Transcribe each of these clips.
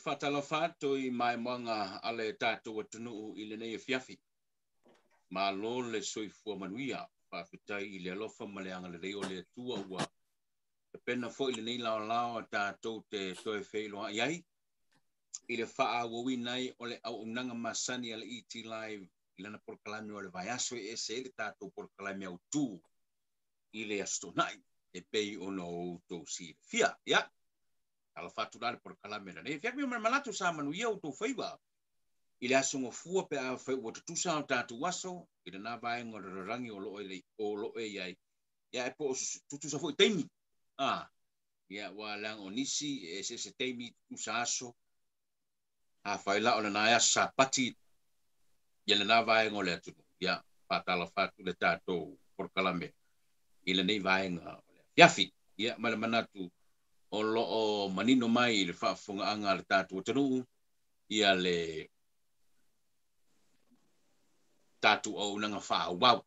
Faatalofa atu i maimoaga a le tatou atunuu i lenei afiafi. Malo le soifua manuia. Faafetai i le alofa ma le agalelei o le Atua ua tapena foi lenei laolao a tatou te toe feiloai ai i le faaauauina ai o le auaunaga masani a le ET Live i lana polokalame o le vaiaso e ese ai le tatou polokalame autu i le Aso Toonai e pei ona outou silafia. Ia, talofa atu la le polokalame lenei afiafi ma le manatu sa manuia outou faiva i le aso Gafua pe afai ua tutusa o tatou aso i lena vaega o le lalolagi o lo o e i ai, ia e po o tutusa foi taimi. Ia, ua leaga o nisi e eseese taimi tutusa aso. Afai la o lena aso Sapati ia lena vaega o le atunuu, ia faatalofa atu le tatou polokalame i lenei vaega o le afiafi. Ia, ma le manatu o lo o manino mai i le faafofogaaga a le tatou atunuu ia le tatou auaunaga faaauau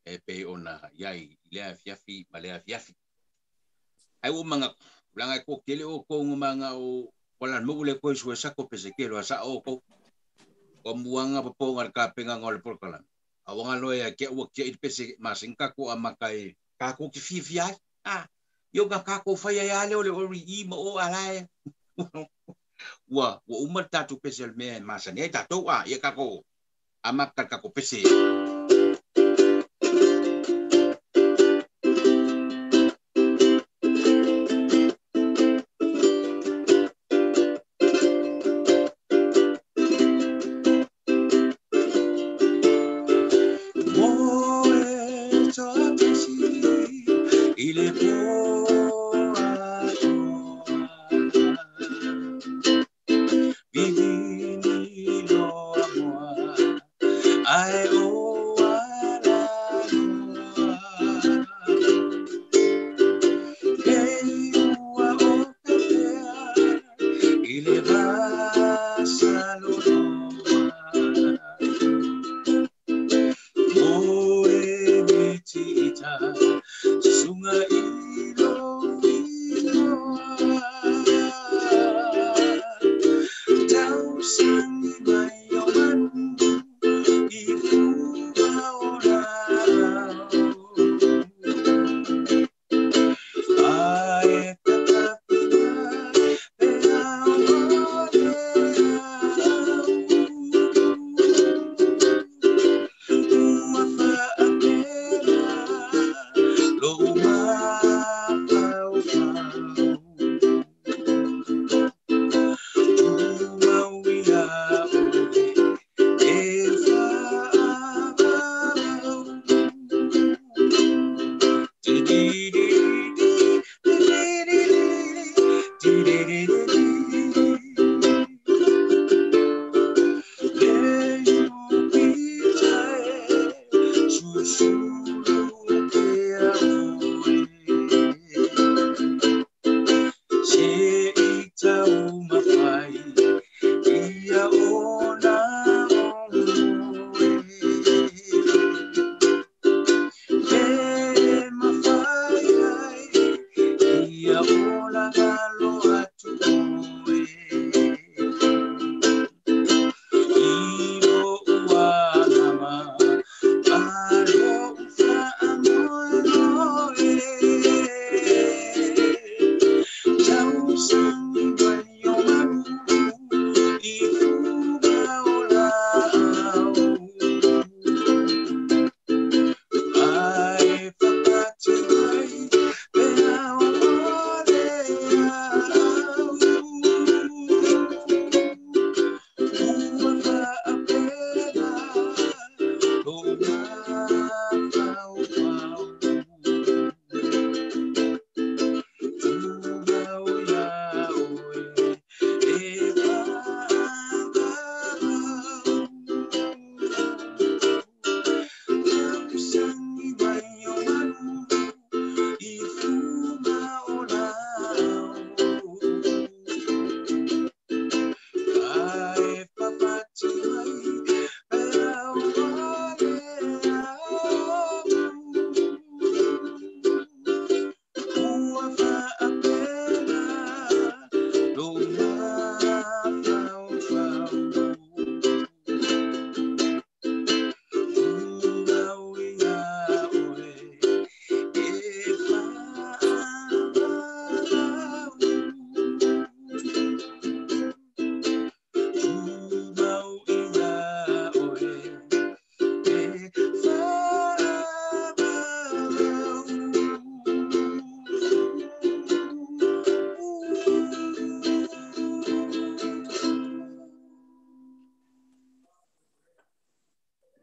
e pei ona i ai i lea afiafi ma lea afiafi. Ai ua manatu, leaga e toatele outou na manao wala mo le koe sue sako pese ke loa sa o kou. O muanga paponga le kapenga o le polokalame. A wanga loa ia ke ua kia i pese masin kako a makai kako ki fiafia ai. Io ka kako whai ai ale o le ori i ma o alae. Ua uma le tatou pese o le mea e masani ai tatou a ia kako a maka kako pese.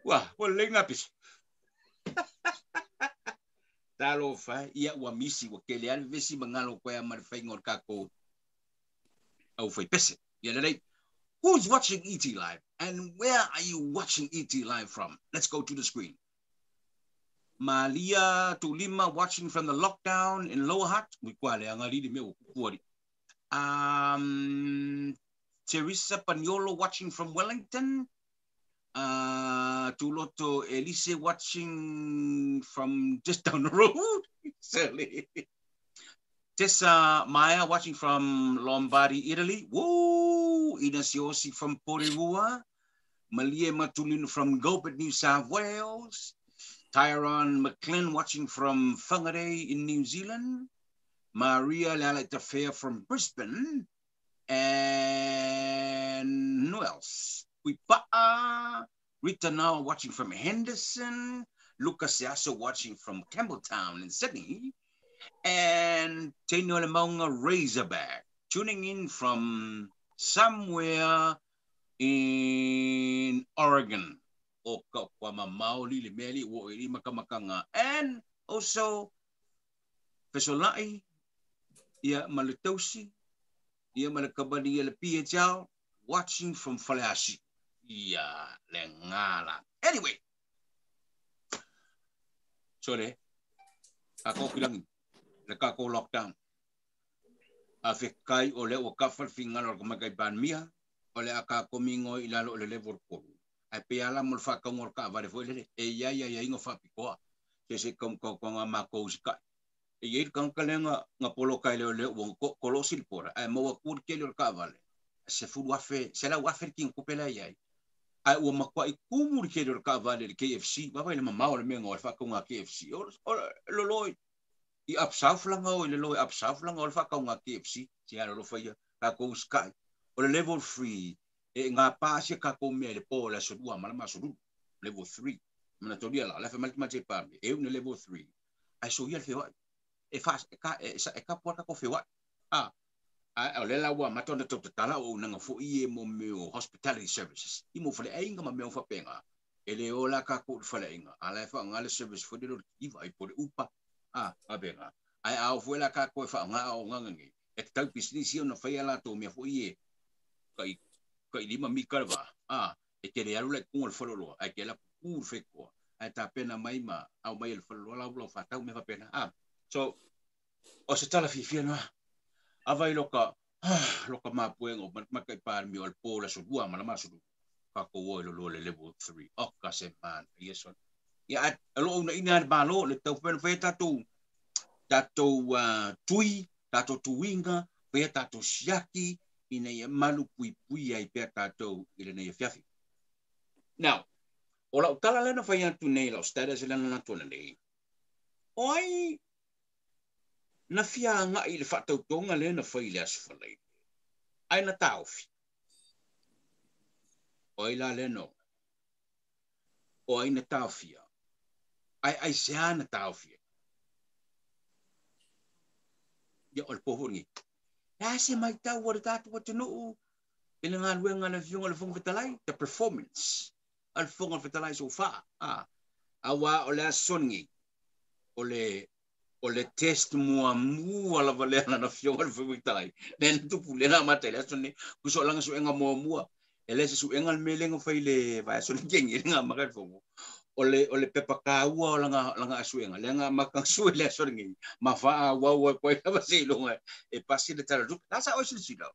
Ua, ua lelei lena pese. Talofa e, ia ua misi, ua tele lava le vevesi ma galo koe ma le faiga o le tatou aufaipese. Ia lelei. Who's watching ET Live and where are you watching ET Live from? Let's go to the screen. Malia Tulima watching from the lockdown in Lower Hutt. Ui kua le anga lili me o kukuari. Teresa Paniolo watching from Wellington. Tuloto Elise watching from just down the road. Certainly. Tessa Maya watching from Lombardy, Italy. Woo! Ina Siosi from Porirua. Malia Matulin from Gilbert, New South Wales. Tyron McLean watching from Whangarei in New Zealand. Maria Lalita from Brisbane. And who else? Uipa'a. Rita Now watching from Henderson. Lucas Siaso watching from Campbelltown in Sydney. And Tino Maunga Razorback tuning in from somewhere in Oregon. O ka kwa mamao li le mea li o i makamakanga. And also Fesolai, ia ma le tausi, ia ma le kabani ia le PHL, watching from Faleasi. Ia le ngala. Anyway, so le, a ko kilangi, le ka ko lockdown. A fe kai o le o ka falfinga lo ka makai ban mia, o le aka komingo i lalo o le level kolu. Ai pe ala mo le whakaunga o le kaavale foi lele, e ia ia ia inga whapikoa. Se se kau kau kau ngā mākou si kai. E ia i kanga le ngā polo kai leo leo o kolosi le pora. Ai maua kuri kele o le kaavale. Se furu afe, se lau afe ki ngupela ia. Ai ua makua i kumu le kele o le kaavale le KFC. Wawa i le mamao le mea ngā o le whakaunga KFC. O loloi. I up south langa o i le loi up south langa o le whakaunga KFC. Si ala lo whaia, ka kou sky. O le level 3. E ngā pāsia ka kou mea le pō le asolua ma la masolulu. Level 3. Mana toria la, le whamali mate pāmi. E una level 3. Ai so ia le whiwai. E wha, e ka, e, e ka pua ka ko whiwai. A, a, o le la ua matona tau tatala o unanga fo i e mo meo hospitality services. I mo whale ainga ma meo whapenga. E le o la ka kou le whale ainga. A la e wha ngā le service fo le iwa i po le upa. A, a benga. Ai au fo la ka koe wha ngā o ngangangi. E te tau business i ona whaia la tō mea fo i e. Ka i ka i lima mi kalava. A, e te le alu le kunga le whaloloa. Ai ke la kuku le whekoa. Ai tā pena mai ma, au mai le whaloloa lau lau whatau me whapena. A, so, o se tala fiafia noa. A vai loka, loka māpuenga o makai pārmi o le pō la solua ma la masulu. Ka ko oi lo lo le level 3. O ka se man. Yes on. Ia a lo una ina le malo le tau whena whea tātou tātou tui, tātou tuinga, whea tātou siaki, ina ia malu pui pui ai pea tātou i le nei fiafi. Now, o lau tala lena whai atu nei, lau status lena na tona nei. O ai, na fia ngai le whaatautonga le na whai le aso whalei. Ai na tāofi. O ai la le no. O ai na tāofia. Ai ai sea na tāofia. Ia o le pōhongi. La se mai tau o le tātou atunuu i le galuega a le Afioga i le Fofoga Fetalai, the performance a le Fofoga Fetalai so far. Ah, auā o le aso lenei, o le o le test muamua lava lea lana Afioga i le Fofoga Fetalai. Lea na tupu lea na amata i le aso lenei, kuso langa suega muamua, e le se suega le mea lea na fai i le vaiaso le kengi le ngamaka i le fogo. O le o le pepa kāua o langa langa asuega lea nga maka sue le aso lenei ma faa wau ai koe lava seiloga e pasi le tala tupe. La sa oi silasila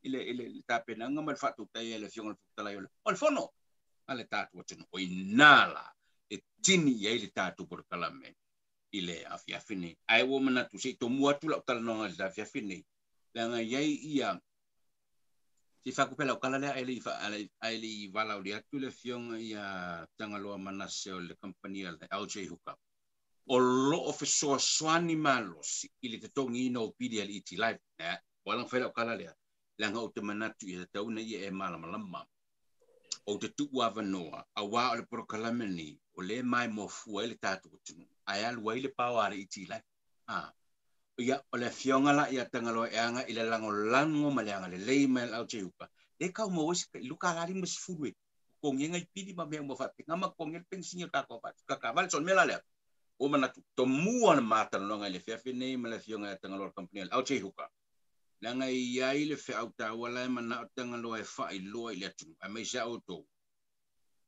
i le i le tapenaga ma le faatautai a le Afioga i le Fofoga Fetalai o le o le fono a le tatou atunuu. O i ina la e tini i ai le tatou polokalame i le afiafi nei. Ae ua manatu se i tomua atu lau talanoaga i le afiafi nei, leaga i ai ia se faakupela o kala lea ae le i valauli atu le afioga ia Tagaloa Manase o le kamupani a le LJ Hookup. O lo o fesoasoani malosi i le totogiina o pili a le ET Live. Ua ala ona fai lau kala lea, leaga ou te manatu ia tatau ona ia e malamalama. Ou te tuu avanoa, auā o le polokalame lenei, o lea e maimoa fua ai le tatou atunuu, ae alu ai le pao a le ET Live. Ia, o le afioga la ia Tagaloa e aga i le lagolago ma le agalelei mai a le LJ Hookup, lea e kau maua ai se luka la 50 e totogiga i pili ma mea uma faapena ma totogi ai le penisini o tatou faatutakaavale. So o le mea la lea ua manatu tomua le matalanoaga i le afiafi lenei ma le afioga ia Tagaloa le kamupani a le LJ Hooker, leaga e i ai le feau taua la e manao Tagaloa e faailoa i le atunuu aemaise a outou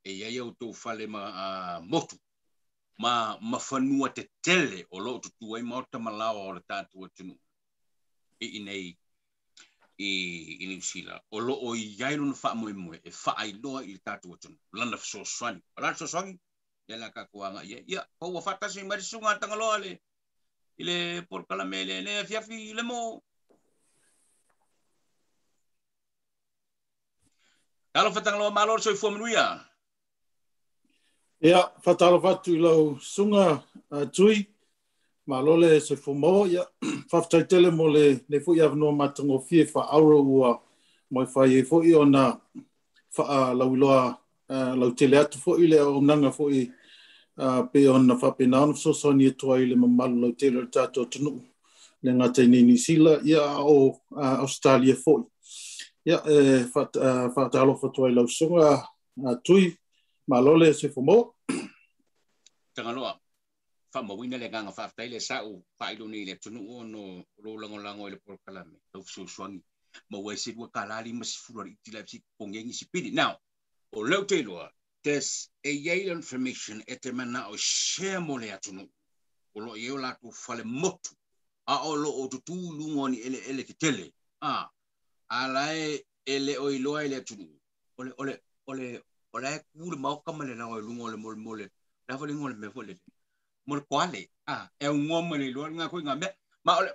e i ai a outou fale ma motu ma fanua tetele o lo o tutu ai maota ma laoa o le tatou atunuu i inei i Niu Sila, o lo o i ai lona faamoemoe e faailoa i le tatou atunuu lana fesoasoani. O le a le fesoasoani? Ia la tatou agai i ai. Ia, pau ua faatasi mai le susuga a Tagaloa i le polokalame lenei afiafi le mo. Talofa Tagaloa, malo le soifua manuia. Ia, faatalofa atu i lau susuga Tui, malo le soifua maua. Ia, faafetai tele mo lenei foi avanoa matagofie faaauro ua mafai ai foi ona faalauiloa lautele atu foi le auaunaga foi pe ona faapena ona fesoasoani atu ai le mamalu lautele o le tatou atunuu le gata i nei Niu Sila, ia a o Ausetalia foi. Ia, e faatalofa atu ai lau susuga Tui, malo le soifua maua. Tagaloa, faamauina le agaga faafetai le sa'u faailoa nei i le atunuu ona o lou lagolago i le polokalame tau fesoasoani maua ai se $2.50 alii la se totogi ai nisi pili. Now, o lea ou te iloa there's e i ai le information e te manao e share mo le atunuu o lo o i ai o latou fale motu a o lo o tutū i luga o ni eleele tetele a la e le o iloa i le atunuu o le o le o le o la e tu le maota ma le laoa i luga o le mole la foi le igoa o le mea foi lele mo le koale a e augoa ma le iloa lena foi ngā mea ma o le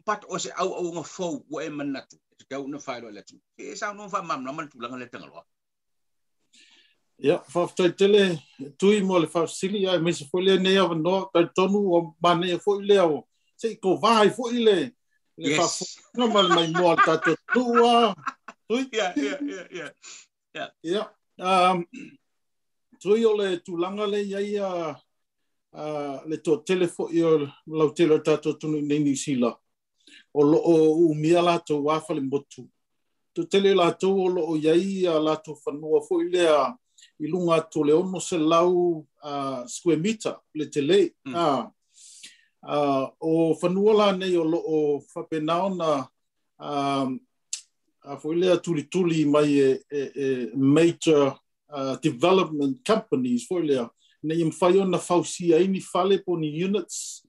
pat o se auauga fou ua e manatu e tatau ona faailoa i le atunuu. E saunoa faamalamalama le tulaga lea Tagaloa. Ia, faafetai tele Tui mo le faafesili aemaise foi lenei avanoa talitonu ua manaia foi lea o se i kovā ai foi le faafofoga ma le maimoa o le tatou atunuu Tui. Yeah. Ia, Tui o le tulaga lea i ai le toatele foi o lautele o le tatou atunuu i nei Niu Sila o lo o uumia latou a fale motu. Toatele latou o lo o i ai a latou fanua foi lea i luga atu o le 600 square meter le tele. O fanua la nei o lo o faapena ona foi lea tulituli mai e major development companies foi lea ina ia mafai ona fausia ai ni fale po o ni units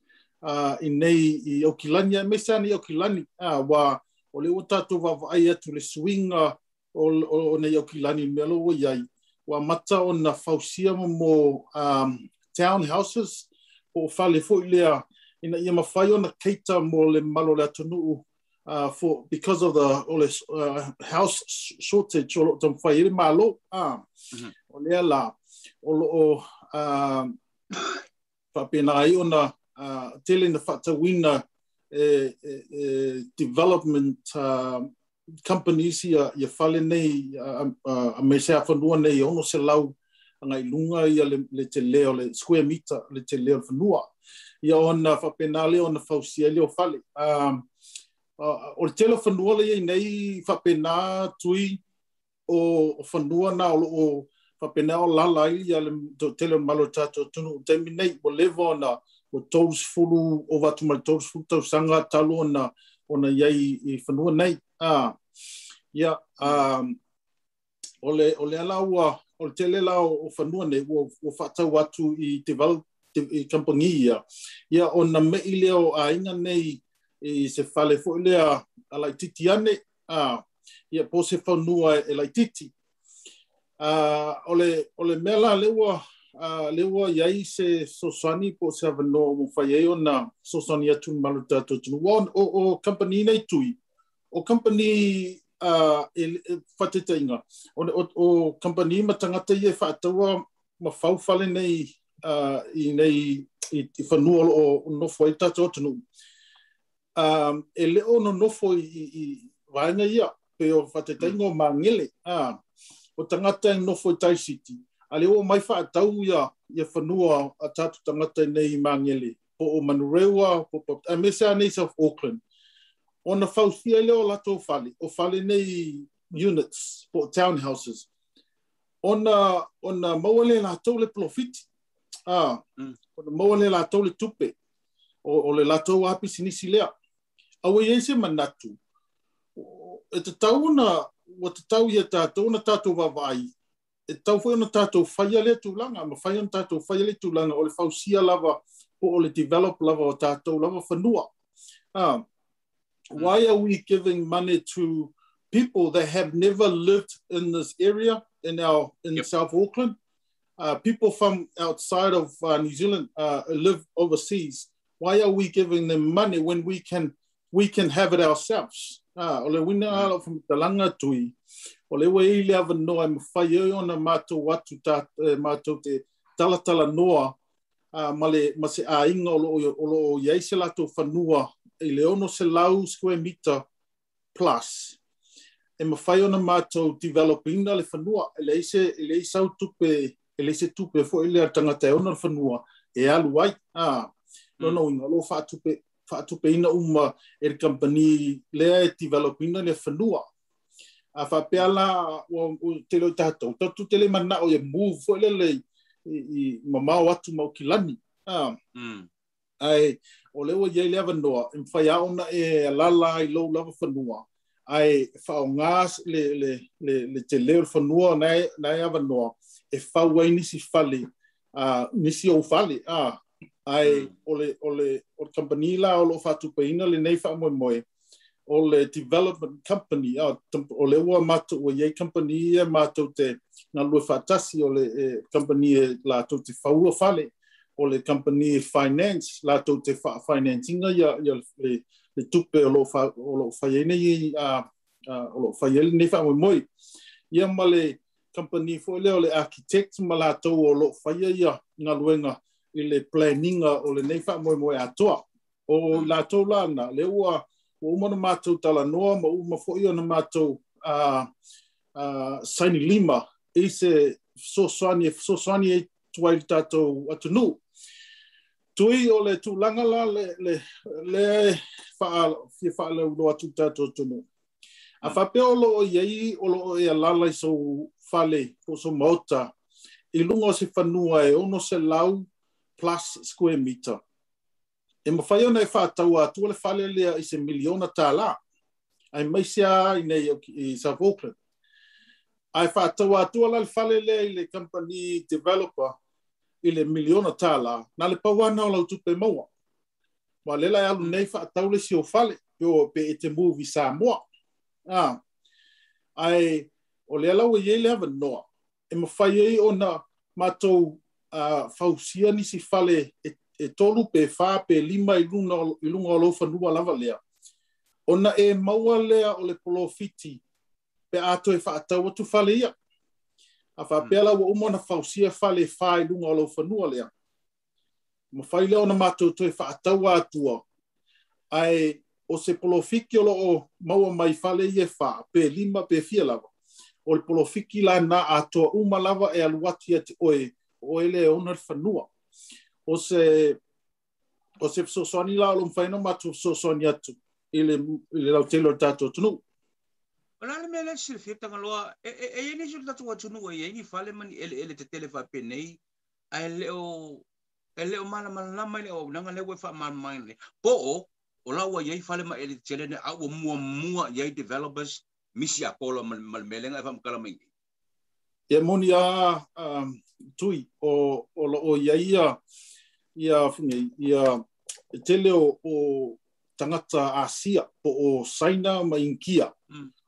i nei i Aukilani, aemaise lava nei Aukilani, ua o lea ua tatou vaavaai atu le suiga o nei Aukilani i le mea la ua i ai, ua amata ona fausia mo townhouses po o fale foi lea ina ia mafai ona cater mo le mamalu o le atunuu for because of the o le house shortage o lo o taumafai ai le Malo. O lea la o lo o faapena ai ona tele na faatauina e development companies ia fale nei aemaise a fanua nei e 600 agai i luga ia le tele o le square meter le tele o le fanua. Ia ona faapena lea ona fausia ai lea o fale. O le tele o fanua lea i ai nei faapena Tui o fanua na o lo o faapena o lala ai ia le toatele o le mamalu o le tatou atunuu i le taimi nei. Ua leva ona ua 30 ova atu ma le 30 tausaga talu ona i ai i fanua nei. Ia, o le ala ua o le tele la o fanua nei ua faatau atu i develop i company ia. Ia ona mei lea o aiga nei i se fale foi lea a laitiiti ane, ia po se fanua e laitiiti. O le mea la lea ua i ai se fesoasoani po o se avanoa ua mafai ai ona fesoasoani atu le mamalu o le tatou atunuu. O company nei Tui, o company e faataitaiga, o company ma tagata ia e faataua ma fau fale nei i nei i fanua o lo o nofo ai le tatou atunuu. E le o nonofo i vaega ia, pe o faataitaiga o Magele. O tagata e nofo i Tai City, a le ua mai faatau ia fanua a tatou tagata nei i Magele, po o Manurewa, po o aemaise lava nei South Auckland. Ona fausia lea o latou fale, o fale nei units, po o townhouses. Ona maua le latou le polofiti. Ona maua le latou le tupe. O le latou a pisinisi lea. Aua i ai se manatu, e tatau ona, ua tatau ia tatou na tatou vaavaai, e tatau foi ona tatou faia lea tulaga, ma fai ona tatou faia lea tulaga o le fausia lava, po o le develop lava o tatou lava fanua. Why are we giving money to people that have never lived in this area in South Auckland? People from outside of New Zealand live overseas. Why are we giving them money when we can have it ourselves? O le wina ala whamatalanga tui, o le ua i le awanoa e mawhai ai ona mātou atu mātou te talatala noa ma se āinga o lo iai se latou whanua i le 600 square meter plus. E mawhai ona mātou developina le whanua, e leai sau tupe, e leai se tupe fo i le tangata e ona le whanua, e alu ai. Lona uiga, lo whaatupe ina uma e le company lea e developina le whanua. A whapea la, o te leo tātou, tatu te le mana o e move fo le i mamao atu mau kilani. Ai, o leo iai le awanoa, e mwhai aona e alala i lou lava whanua. Ai, whaongā le te leo whanua na e awanoa, e whauai nisi whale, nisi o whale. Ai, o le company la o lo whatupeina le nei whaamoemoe, o le development company, o le ua mātou, o iei company e mātou te ngā lue whaatasi, o le company e lātou te whaua whale, o le company finance, lātou te wha-financinga ia le tupe o lo whai nei, o lo whai nei whaamoemoe. Ia ma le company fo le o le architect ma lātou o lo whai ia ngā luenga i le planninga o le nei whaamoemoe atoa. O lātou lāna, le ua uma na mātou talanoa, ma uma foi o na mātou saini lima i se fesoasoani e tuai le tātou atunuu. Tui o le tūlanga la le fia whaalaulo atu tātou atunuu. A whapea o lo o iei, o lo o e alala i so whale, po so maota, i lunga o se whanua e 600 plus square meter. E mawhai ona e whātaua atua le whale lea i se miliona tālā. Ai maisia i nei i South Auckland. Ai whātaua atua la le whale lea i le company developer i le miliona tālā. Nā le pauana o lau tupe maua. Ma lela e alu nei whaatau le si o whale, pe e te move i Samoa. Ai, o lea lau e iei le awanoa. E mawhai ei ona mātou fausia nisi whale e tolu pe wha pe lima i lunga o lau whanua lava lea. Ona e maua lea o le polofiti pe ato e whaatau atu whale ia. A whapea la ua uma na fausia whale wha i lunga o lau whanua lea. Ma whai lea ona mātou toe whaatau atua. Ai o se polofiki o lo o maua mai whale i e wha pe lima pe fia lava. O le polofiki la nā atoa uma lava e aluati ati oe o ele e ona le whanua. O se fesoasoani la o lo mawhaina mātou fesoasoani atu i le lautele o le tātou atunuu. O la le mea le silafia Tagaloa, e e nisi o le tātou atunuu e iai ni fale ma ni eleele tetele faapenei, ae le o malamalama i le auaunaga lea ua e faamalamalamaina nei. Po o la ua iai fale ma eleele tetele nei, a ua muamua iai developers misi akola ma le mea lea e faamatala mai nei. Ia moni a tui o lo o iai ia fungi ia tele o tangata Asia po o Saina ma Inkia.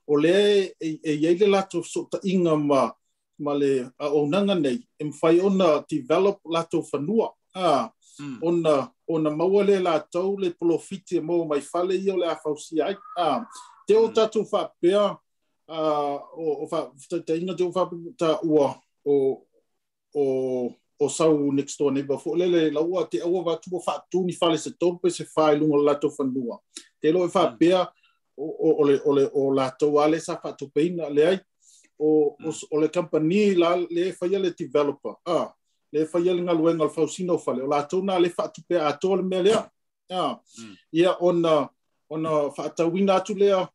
O le e iai le latou fesootaiga ma le auaunaga nei e mawhai ona develop latou fanua. Ona maua le latou le polofiti e maua mai fale ia o le afausia ai. Te o tatou faapea o faataitaiga te o faapea ua o sau next door neighbor fo lele laua te aua vatua faatu ni fale se tolu pe se wha i lunga o latou fanua. Te lo e faapea o latou ale sa faatupeina le ai o le company la le whaia le developer. Le whaia le ngaluenga o le fausina o fale. O latou nā le faatupea atoa le mea lea. Ia ona faatauina atu lea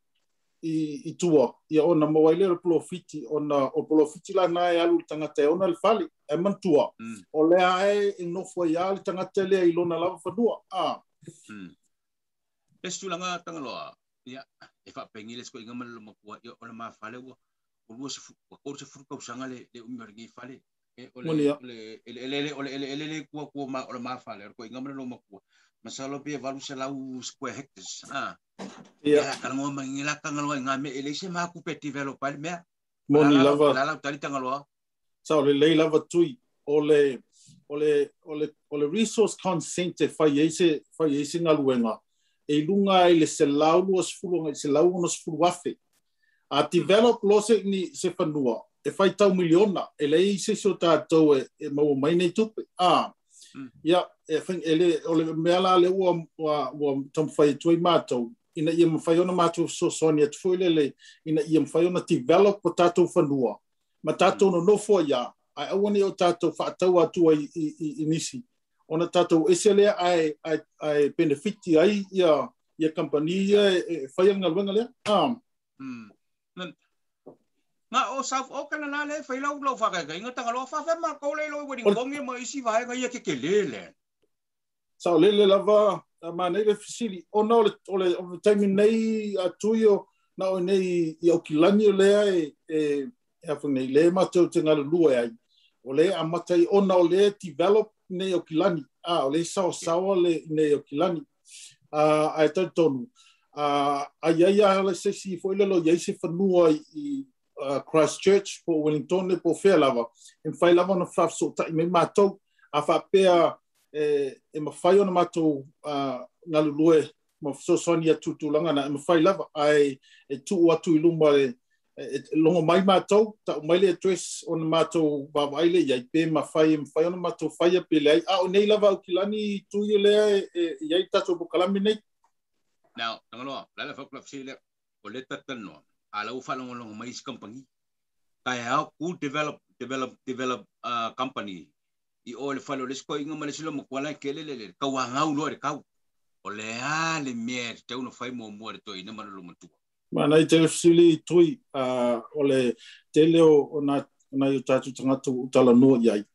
i tua ia ona maua ai lea o le polofiti ona o le polofiti lana e alu i le tagata e ona le fale ae manatua o lea e nofo ai lava le tagata lea i lona lava fanua a. Le isi tulaga Tagaloa, ia e faapengi le sikoiga ma le lomakua ia o le mafale ua ua 30 tausaga le umi o lenei fale. O le eleele o le eleele le kua kua ma o le mafale o le koiga ma le lomakua. Masalo pe 800 square hectares. Ia kalongo mai la kangalo nga me ele se ma ku pe develop ai mea. Moni lava. La tali Tagaloa. Sa o le lei lava tui o le resource consent e fai ai se galuega e i luga i le 120 agai 160,000. A develop loa se ni se fanua e faitau miliona, e leai se isi o tatou e maua mai nei tupe. Ia, e e le, o le mea la le ua taumafai atu ai matou, ina ia mafai ona matou fesoasoani atu foi lele, ina ia mafai ona develop o tatou fanua, ma tatou nonofo ai ia, ae aua ne i o tatou faatau atu ai i nisi. Ona tatou ese lea ae benefiti ai ia company ia e faia le galuega lea. Nga o South Auckland la le fai lau lau whakaika inga Tagaloa fa fa ma ko le lo wedding konge ma isi vaega ia ke ke lele. Sa o lele lava ma nei le fesili ona o le taimi nei a tui o na o nei i Aukilani o lea e afu nei le matou te galulue ai. O le amata i ona o le develop nei Aukilani. O le saosaoa le nei Aukilani. Ae talitonu. Ai ai a le se isi foi lelo i ai se fanua i Christchurch po o Wellington po o fea lava. E mafai lava ona faafesootai mai matou. A faapea e mafai ona matou galulue ma fesoasoani atu tulaga na e mafai lava ae e tuu atu i luma le e logo mai matou tau mai le address ona matou vaavaai le iai pe mafai e mafai ona matou faia pe leai a o nei lava Aukilani tui lea e i ai tatou pokalame nei. Now, Tagaloa, la la fa kula le o le tatanoa. A lau whalongolongo mai isi company. Kai hau ku develop company. I o le fale o le siko inga ma le silo mo kuala ke le le le kau angau lo le kau. O le a le mea te tau no fai mo mua le toi ina ma le matua. Ma nei te fesili tui o le tele o na i o tātou tagata ua talanoa i ai.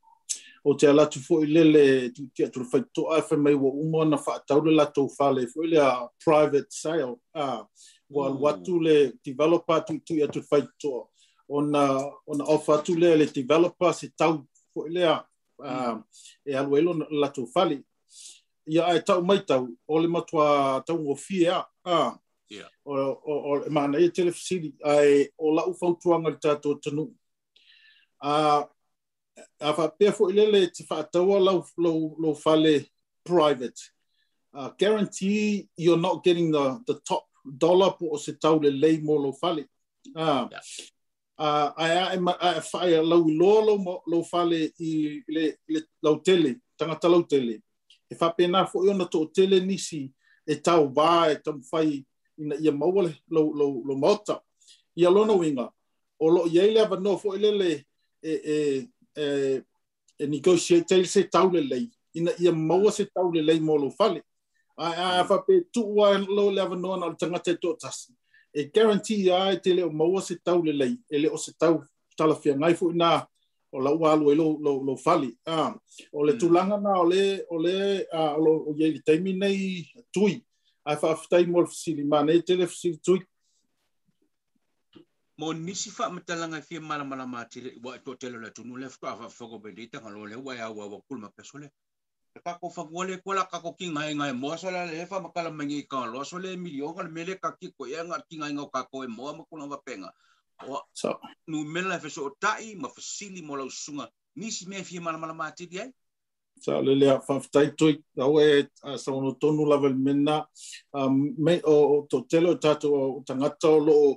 O te ala atu foi lele tu tia tu le faitoa e fai mai ua uma ona faatau le latou fale foi lea private sale. Ua alu atu le developer tuitui atu le faitoa. Ona offer atu lea le developer se tau foi lea e alu ai lona latou fale. Ia ae tau mai tau o le matua taugofie a. O manaia tele fesili ae o lau fautuaga i le tatou atunuu. A faapea foi lele e te faataua lau fale private. Guarantee you're not getting the top dollar po o se tau lelei mo lau fale. Ae ae faia lau iloa lau fale i le lautele, tagata lautele. E faapena foi ona toatele nisi e tauvā e taumafai ina ia maua le lau maota. Ia lona uiga, o loo i ai le avanoa foi lele e negotiate ai se tau lelei, ina ia maua se tau lelei mo lou fale. Ae a faapea tuu lava lo le avanoa na o le tagata e toatasi, e guarantee lava e te le o maua se tau lelei, e le o se tau talafeagai foi na o lau alu ai lou fale. O le tulaga na o le o lo o i ai le taimi nei tui. Ae faafetai mo le fesili, manaia tele fesili tui. Mo nisi fa matalanga e fia mala mala matile wa to tele le tunu le fa fa fa ko be tanga lo le wa ya wa wa kul ma peso le. Ka ko fa ko le ko la ka ko ki ngai ngai mo so la le fa makala mangi ka lo so le milion ka mele ka ki ko ya nga ki ngai ngai ka ko e mo ma kula va penga. O So, nu mela fe so tai ma fasili mo lau sunga nisi me fia mala mala matile ai. Sa le lea faafetai tui au e saunoa tonu lava i le mea lena. Me, o toatele o tatou o tagata o loo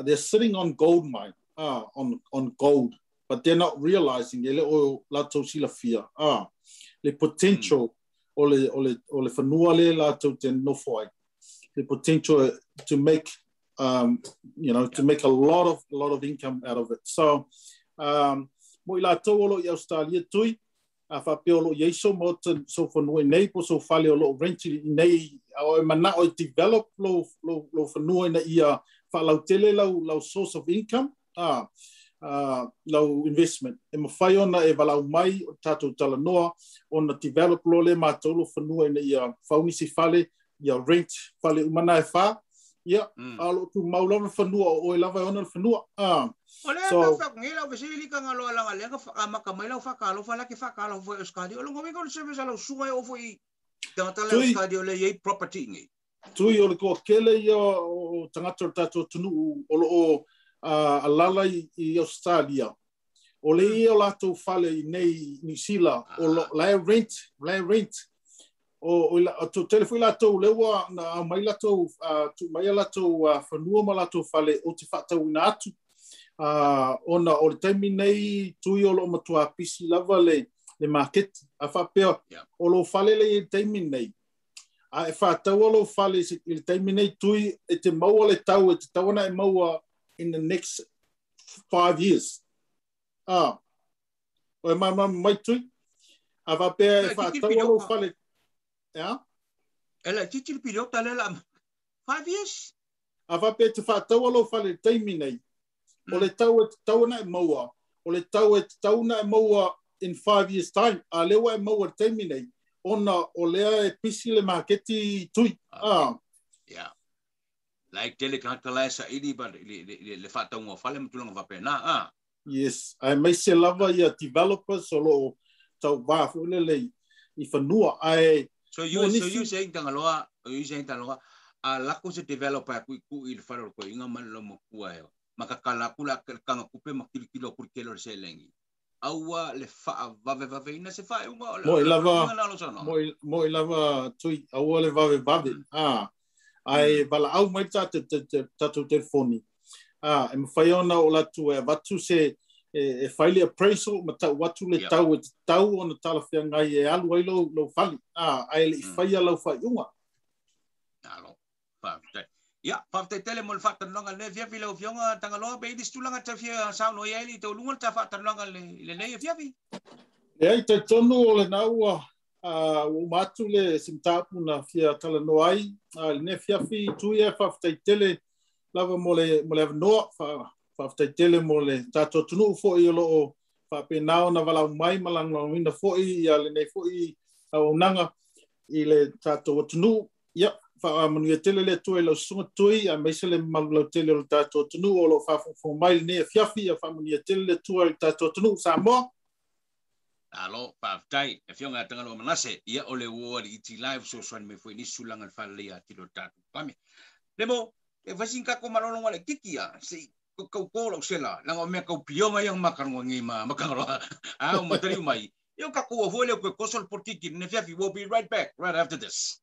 they're sitting on gold mine, on gold, but they're not realizing e le o latou silafia le potential o le fanua le latou te nofo ai. The potential to make you know to make a lot of income out of it. So mo i latou o loo i Australia tui a faapea o loo i ai so maota so fanua i nei po so fale o loo rent i nei o e manao e develop lou fanua ina ia Faalautele lau source of income, lau investment. E mafai ona e valaau mai o tatou talanoa ona develop loa lea matou lo fanua ina ia fau nisi fale, ia rent fale uma na e fa. Ia, a o loo tumau lava le fanua o oe lava e ona le fanua. O lea tau whakungi lau vesili ka ngaloa langa lea ka maka mai lau whakalofa la ke whakalofa e Australia. O longa winga o le service a lau sunga e ofo i tangata le Australia o le iei property ngi. Tui o le toa kele ia o tagata o le tatou atunuu o loo alala i Australia. O le ia o latou fale i nei Niu Sila o la e rent, la e rent. O o tele foi latou lea ua na aumai latou tuu mai a latou fanua ma latou fale ou te faatauina atu. Ona o le taimi nei tui o loo matua pisi lava le maketi. A faapea o lou fale le i le taimi nei. A e faataua lou fale i le taimi nei tui e te maua le tau e te tau ana e maua in the next 5 years. O e malamalama mai tui. A faapea e faataua lou fale. E la titi le piliota le la 5 years. A faapea e te faataua lou fale i le taimi nei. O le tau e te tau ana e maua. O le tau e te tau ana e maua in 5 years time. A lea ua e maua i le taimi nei. Ona o lea e pisi le maketi tui. Yeah. Like tele tagata la e saili ba le faatauga o fale ma tulaga faapena. Yes. Aemaise lava ia developers o loo tauvā foi lele i fanua. Ae So you so you saying Tangaloa, you saying Tangaloa, a lako se developer kui kui i le fale o le koiga ma le lomakua e makakala aku la kanga kupe ma kilikilo aku le kele o le seleni. Aua le faavavevave se faaiuga o le Mo'i lava, mo'i lava tui, aua le vavevave. Ae valaau mai tatou telefoni. E mafai ona o latou e avatu se e fai le appraisal ma tau atu le tau e tatau ona talafeagai e alu ai lou fale. Ae le i faia lau faaiuga. Alo, faafetai. Ia, faafetai tele mo le faatalanoaga lenei afiafi lau Afioga Tagaloa, pe i le isi tulaga e fia saunoa i ai le taualuga le ta faatalanoaga lenei afiafi. Leai, talitonu o lena ua uma atu le se mataupu na fia talanoa ai lenei afiafi. Tui e faafetai tele lava mo le avanoa, faafetai tele mo le tatou atunuu foi o loo faapena ona valaau mai ma lagolagoina foi ia lenei foi auaunaga i le tatou atunuu. Ia, faamanuia tele le Atua i lau susuga tui, aemaise le mamalu lautele o le tatou atunuu o loo faafogafoga mai lenei afiafi. Ia faamanuia tele le Atua i le tatou atunuu Samoa. Alo, faafetai, Afioga ia Tagaloa Manase, ia o le uo ali iti live fesoasoani mai foi nisi tulaga i le faaleleia atili o le tatou pame. Lemo, e fai sina kako malologa le kiki ia, se i kau ko lau sela, langa o mea kau pionga ia makaronga ngi ma makangaloa. A o matari mai. Ia kako ua foi le koe koso le portiki, ne fiafi, we'll be right back right after this.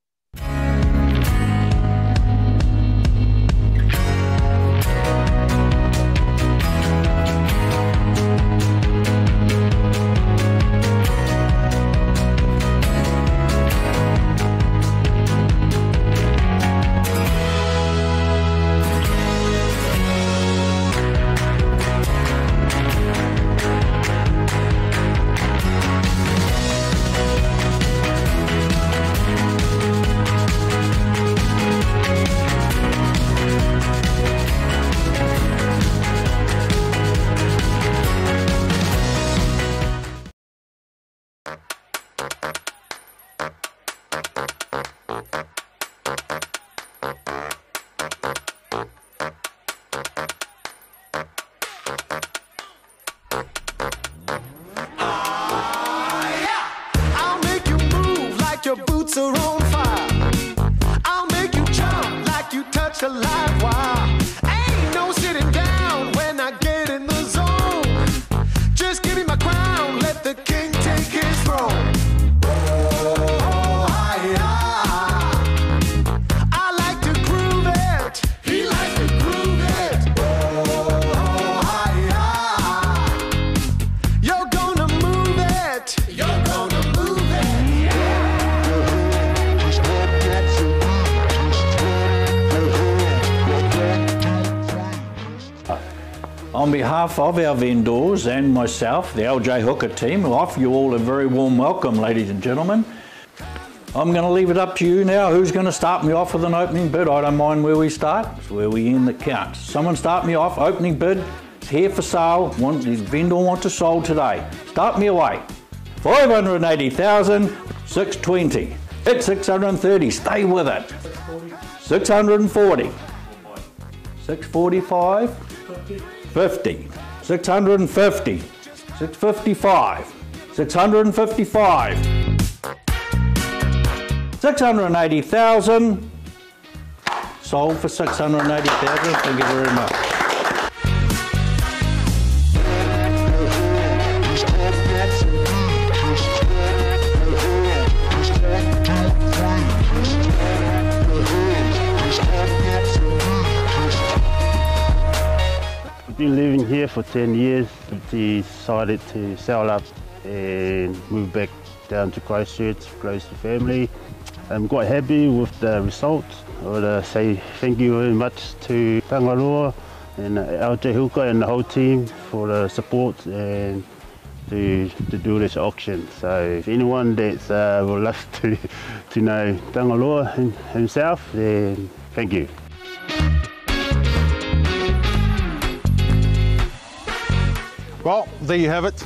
I'll make you move like your boots are on fire. I'll make you jump like you touch a live wire. Ain't no sitting down when I get in the zone. Just give me my crown, let the king take his throne. Oh, I like to groove it. He likes to groove it. Oh, you're gonna move it. You're gonna move it. On behalf of our vendors and myself, the LJ Hooker team, I offer you all a very warm welcome, ladies and gentlemen. I'm going to leave it up to you now. Who's going to start me off with an opening bid? I don't mind where we start. It's where we end the count. Someone start me off. Opening bid. It's here for sale. The vendor wants to sold today. Start me away. 580,000, 620. At 630, stay with it. 640. 645. 50. 650. 655. 655. 680,000. Sold for 680,000. Thank you very much. I've been living here for 10 years. Decided to sell up and move back down to Christchurch, close to family. I'm quite happy with the results. I would say thank you very much to Tagaloa and LJ Hooker and the whole team for the support and to do this auction. So if anyone that would love to know Tagaloa himself, then thank you. Well, there you have it.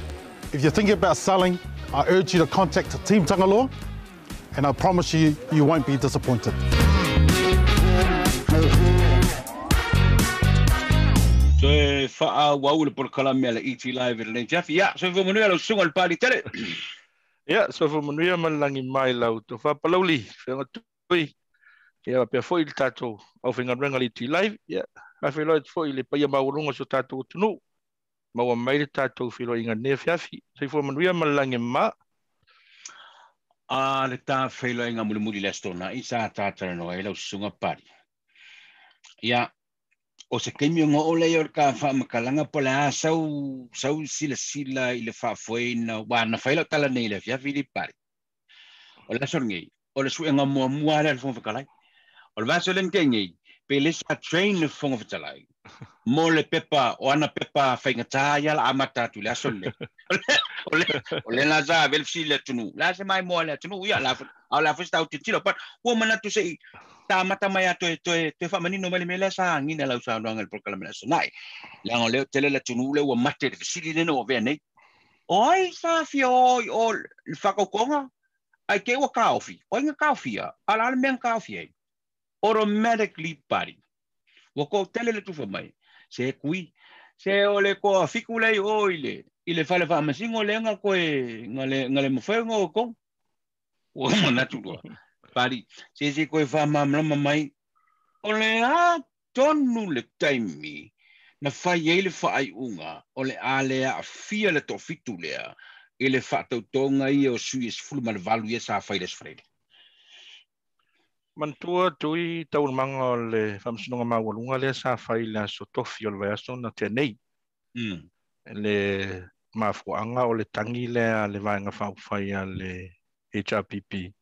If you're thinking about selling, I urge you to contact Team Tagaloa, and I promise you, you won't be disappointed. So, wha waula por kalame le ET Live le Jeff. Ya, so fo manuia lo sunga le pali tele. Ya, so fo manuia malangi mai lau to fa palauli, whenga tui. Ia pea foi le tātou au whenga le ET Live. Ya, a whenga foi le paia maurunga so tātou tunu. Maua mai le tātou whiro inga nea fiafi. So fo manuia malangi ma. A le tā whailo inga mulimuli le astona i sa tātara no e lau sunga pari. Ia, o se keimi o ngō ole o ka whaamakalanga po le a sau sila sila i le whaafoeina wā na whailo tala nei le fiafi li pari. O le asor ngei, o le sui ngā mua mua le whonga whakalai. O le vaso len ke ngei, pe le sa train le whonga whakalai. Mo le pepa, o ana pepa whainga ia la amata tu le asor le. O le la za vel si le tunu. La se mai mo le tunu ia la au la festa au titilo pat o mana tu se ta mata mai a toe whamanino mai le mele sa ngina lau sa noanga le prokalame la sonai. Le ngo leo tele la tunu le ua mate le fisili le no vea nei. O ai sa fia o le whakaukonga ai ke ua kaofi. O inga kaofia. Ala ale mea kaofi ai. Automatically pari. Ua ko tele le tufa mai. Se kui. Se o le koa fiku lei o ile. I le whale whaamasingo le nga koe ngale mawhai ngō kong. Ua mana turua. Pari, se se koe whaamamlama mai. O le a tonu le taimi na whai ei le whaai unga o le a lea a fia le tōfitu lea i le whaatautonga ia o sui e sifulu ma le valu ia sa whai les whaere. Mantua tui taurumanga o le whamsinonga maualunga lea sa whai le aso tofi o le vaiaso na tēnei. Le mafuanga o le tangi lea le vaenga whaufai a le HRPP.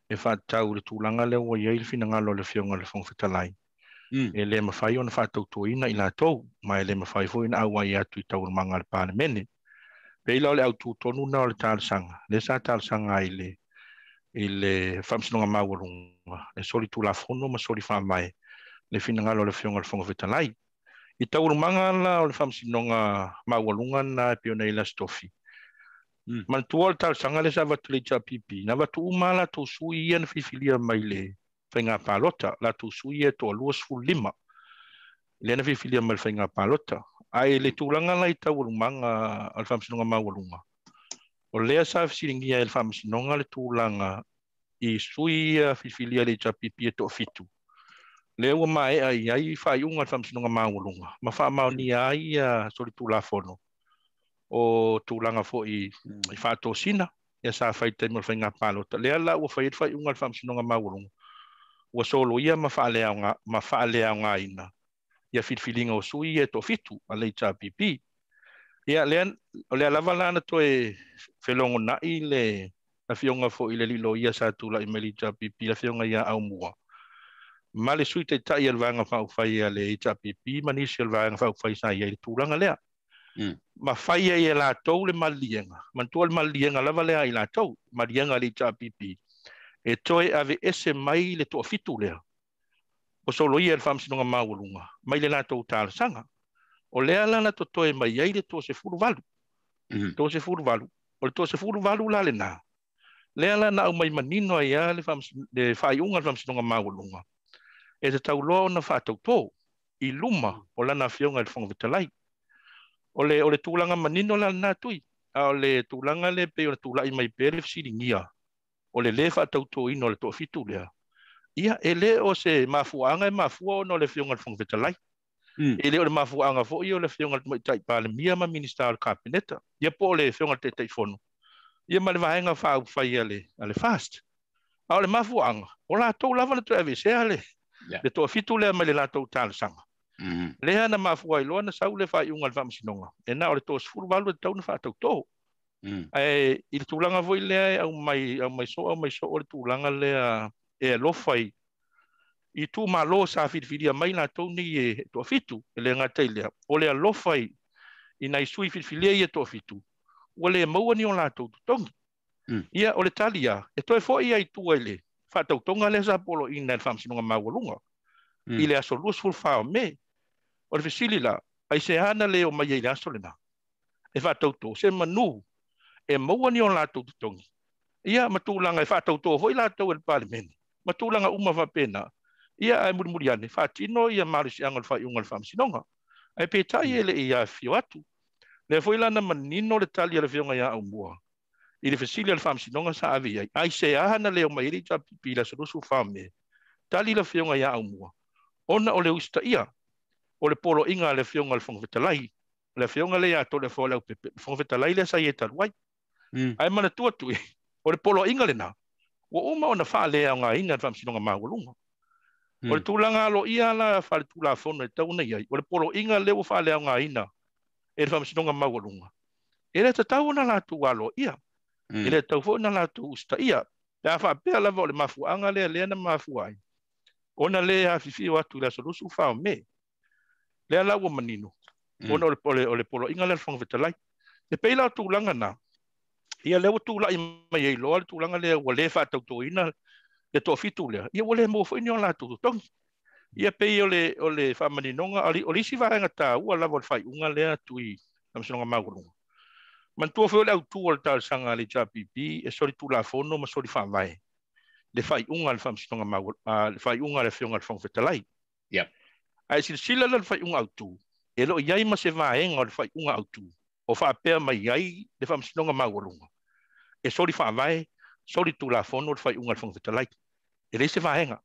E whaatau le tūlanga lea ua iai le whinangalo le whionga le whongwhitalai. E le mawhai o na whaatautuina i lātou, ma e le mawhai fo ina au ai atu i taurumanga le pālemene. Peila o le au tūtonu na o le tālasanga. Le sa tālasanga i le whamsinonga maualunga. Le soli tūlafono ma soli whaamae. Le whinangalo le whionga le whongwhitalai. I taurumanga la o le whamsinonga maualunga na e pio nei la stofi. Mantua o le tālasanga le sa watu le HRPP. Na watu uma la tō sui ia na whiwhilia mai le whainga pālota. La tō sui ia tō 25. Le na whiwhilia mai le whainga pālota. Ai le tūlanga la i taurumanga o le whamsinonga maualunga. O lea sa whisiringia e le whamsinonga le tūlanga i sui ia whiwhilia le HRPP e tō fitu. Lea ua mae ai ai whaiunga le whamsinonga maualunga. Ma whaamaonia ai a soli tūlafono. O tūlanga fo i whaatosina, ia sa whai taimi o le whainga pālota. Lea la ua whai whaiunga le whamsinonga maualunga. Ua solo ia ma whaaleao ngā ina. Ia whilwhilinga o sui e tō fitu a le HRPP. Ia lea, o lea lava lana toe whelongo nai le whionga fo i le lilo ia sa tūla i mai le HRPP, la whionga ia au mua. Ma le sui te tai al vaenga whaufai a le HRPP, ma nisi al vaenga whaufai sa ia i le tūlanga lea. Ma whai ai e lātou le malienga. Mantua le malienga lava lea i lātou, malienga le HRPP. E toe ave ese mai le toafitu lea. O soloia le faamasinoga maualuga mai le latou talosaga. O lea la na totoe mai ai le 28. 28. O le 28 la lena. Lea la na aumai manino ai lava le faaiuga a le faamasinoga maualuga. E tatau loa ona faatautō i luma o lana afioga i le Fofoga Fetalai. O le tulaga manino la lena tui. A o le tulaga lea pei ona tula'i mai pea le fesiligia o le lē faatautōina o le toafitu lea. Ia, e lē o se mafuaaga e mafua ona o le afioga i le Fofoga Fetalai. E lē o le mafuaaga foi o le afioga i le Tamaitai Palemia ma Minisita o le Kapeneta. Ia po o le afioga i le Taitaifono. Ia ma le vaega faaupufai a le FAST. A o le mafuaaga, o latou lava na toe aveesea le toafitu lea mai le latou talosaga. Lea na mafua ai loa na sau le faaiuga a le faamasinoga. E na o le 38 e tatau ona faatautō. Ae i le tulaga foi lea e aumai soo le tulaga lea e alofa i itumalo sa filifilia mai latou nei e toafitu. E le gata i lea, o le alofa i nai sui filifilia ia toafitu, ua le maua ni o latou totogi. Ia, o le tali a, e toe foi ai tua i le faatautoga lea sa poloina e le faamasinoga maualuga i le aso 24 o Me. O le fesili la, aisea na le omai ai i le aso lena e faatautō se manu e maua ni o latou totogi. Ia, ma tulaga e faatautō foi latou e le Palemene, ma tulaga uma faapena. Ia, ae mulimuli ane, faatino ia malosiaga o le faaiuga o le faamasinoga. Ae peitai e le i afifio atu. Lea foi la na manino le tali a le afioga ia Aumua i le fesili a le faamasinoga sa ave i ai. Aisea na le omai ai le HRPP i le aso 24 Me. Tali le afioga ia Aumua, ona o le usitaia o le poloaiga a le afioga i le Fofoga Fetalai. O le afioga lea ia Toleafoa Leaupepe, le Fofoga Fetalai lea sa i ai talu ai. Ae manatua tui, o le poloaiga lena, ua uma ona faaleaogaina le faamasinoga maualuga. O le tulaga aloaia la faaletulafono e tatau ona i ai, o le poloaiga lea ua faaleaogaina e le faamasinoga maualuga, e le tatau ona latou aloaia. E le tatau foi ona latou usitaia. Pe a faapea lava o le mafuaaga lea lea na mafua ai, ona le afifio atu i le aso 24 o Me. Lea la ua manino, ona o le poloaiga lea a le Fofoga Fetalai. E pei la o tulaga na, ia lea ua tula'i mai ai loa le tulaga lea ua lē faatautoina le toafitu lea, ia ua lē maua foi ni o latou totogi. Ia pei o le faamaninoga, o le isi vaega taua lava o le faaiuga lea tui faamasinoga maualuga. Manatua foi o le autū o le talosaga a le HRPP e soli tulafono ma soli faavae le faaiuga a le faamasinoga le faaiuga a le afioga i le Fofoga Fetalai. Ae silasila la le faaiuga autū, e lo o i ai ma se vaega o le faaiuga autū o faapea mai ai le faamasinoga maualuga e soli faavae, soli tulafono le faaiuga a le Fofoga Fetalai. E leai se vaega.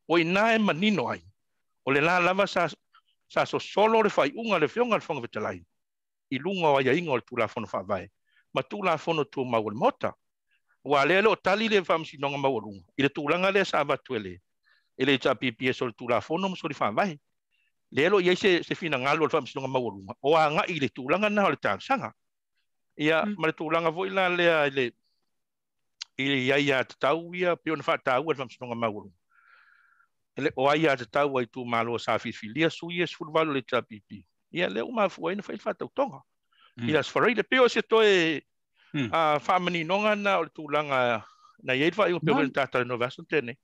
O i ina e manino ai, o le la lava sa sosolo le faaiuga a le afioga i le Fofoga Fetalai i luga o aiaiga o le Tulafono Faavae ma Tulafono Tumau o le Maota. Ua lea le o tali le faamasinoga maualuga i le tulaga lea sa avatu e le HRPP e soli tulafono ma soli faavae. Lea lo i ai se finagalo o le faamasinoga maualuga o agai i le tulaga na o le talosaga. Ia, ma le tulaga foi la lea i le ai tatau ia pei ona faataua le faamasinoga maualuga. O ai tatau ai itumalo sa filifilia sui e 18 o le HRPP. Ia lea ua mafua ai na fai le faatautoga. I le Aso Faraile, pei o se toe faamaninoga na o le tulaga na i ai le faaiuga pei ona tatalanoa vaiaso na tea nei.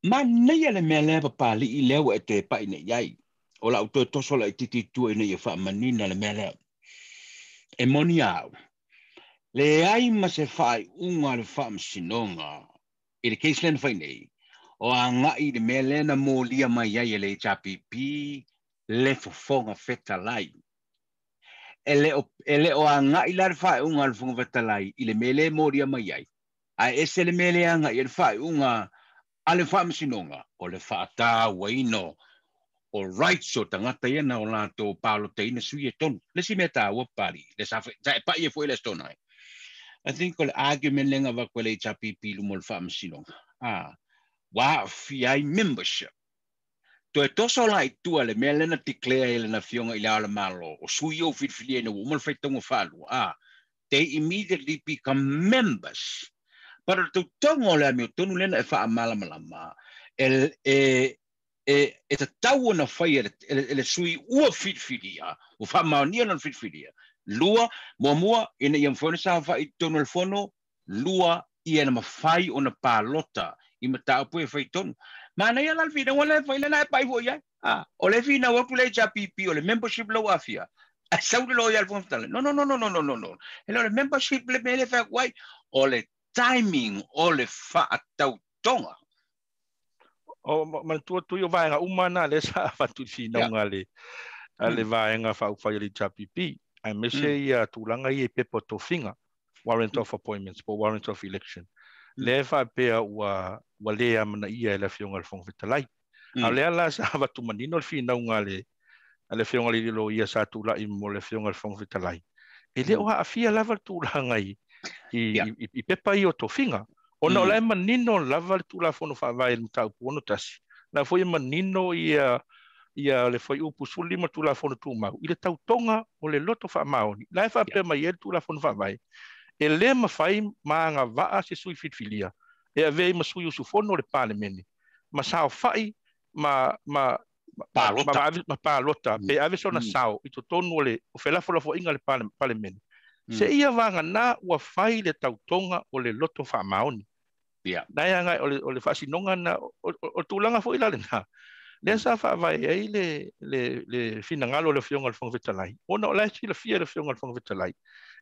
Manaia le mea lea papali'i lea ua e toe pa'i nei ai. O lau toe toso laitiiti i tua ina ia faamanina le mea lea. E moni au, leai ma se faaiuga a le faamasinoga i le case lea na fai nei, o aga'i i le mea lea na molia mai ai e le HRPP le Fofoga Fetalai. E le o aga'i la le faaiuga a le Fofoga Fetalai i le mea lea e molia mai ai. Ae ese le mea lea aga'i e le faaiuga a le faamasinoga o le faatauaina o rights o tagata ia na o latou palotaina sui e tonu. Le isi mea taua papali'i, le sa e pa'i ai foi le aso Toonai. I think o le argument lea na avatu e le HRPP i luma o le faamasinoga, ua aafia ai membership. Toe toso la i tua le mea lea na declare e lana afioga i le Ao o le Malo, o sui ou filifilia ina ua uma le faitauga faalua, they immediately become members. But o le tautoga o le amiotonu lea na e faamalamalama, e tatau ona fai e le sui ua filifilia, ua faamaonia lona filifilia. Lua, muamua, ina ia mafai ona saofai i totonu o le fono, lua, ia na mafai ona palota I mataupu e faitonu. Manaia la le finauga lea e fai lena e pai foi i ai. A, o le finau atu le HRPP o le membership lau afia. Ae sau le loia a le Fofoga Fetalai. No, no, no, no, no, no, no, no. E le o le membership le mea lea e fai atu ai. O le timing o le faatautoga. O manatua tui o vaega uma na lea sa avatu i le finauga a le vaega faaupufai a le HRPP, aemaise ia tulaga ia i pepa o tofiga, warrant of appointments po o warrant of election. Lea e faapea ua le amanaia e le Afioga i le Fofoga Fetalai. A o lea la sa avatu manino le finauga a le Afioga i le Loia sa tulai mo le Afioga i le Fofoga Fetalai, e le o aafia lava le tulaga i pepa ia o tofiga. Ona o la e manino lava le Tulafono Faavae i le mataupu 61, la foi e manino ia le fuaiupu 15 Tulafono Tumau i le tautoga o le loto faamaoni. La e faapea mai ai le Tulafono Faavae, e le mafai ma agavaa se sui filifilia e avea ai ma sui usufono o le Palemene, ma saofai ma palota pe ave sona sao i totonu o le felafolafoaiga a le Palemene. Se ia vagana ua fai le tautoga o le loto faamaoni. Nai agai o le faasinoga na o tulaga foi la lena. Lea sa faavae ai le finagalo o le Afioga i le Fofoga Fetalai, ona o la e silafia le Afioga i le Fofoga Fetalai,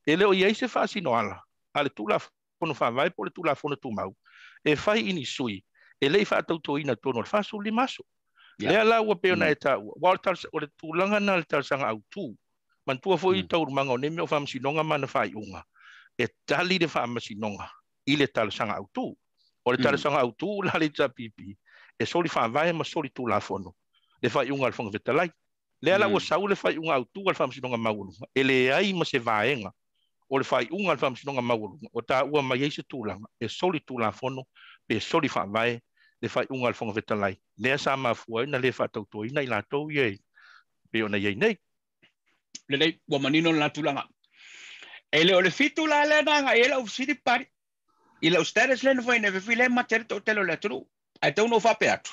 e le o i ai se faasinoala a le Tulafono Faavae po o le Tulafono Tumau e fai i ni sui e le i faatautoina totonu o le 45 aso. Lea la ua pei ona e taua, aua o le tulaga na o le talosaga autu. Manatua foi taualumaga o nei mea o faamasinoga ma ana faaiuga, e tali le faamasinoga i le talosaga autu. O le talosaga autu la le HRPP, e soli faavae ma soli tulafono le faaiuga a le Fofoga Fetalai. Lea la ua sau le faaiuga autu a le Faamasinoga Maualuga, e leai ma se vaega o le faaiuga a le Faamasinoga Maualuga o taua mai ai se tulaga e soli tulafono pe soli faavae le faaiuga a le Fofoga Fetalai. Lea sa mafua ai na le faatautoina i latou ia pei ona i ai nei. Lelei, ua manino le tulaga. E le o le fitu la lea na agai ai lau fesili pari. I lau status lea na fai nei, fefi lea mate le toatele o le atunuu. Ae tau na ou faapea atu.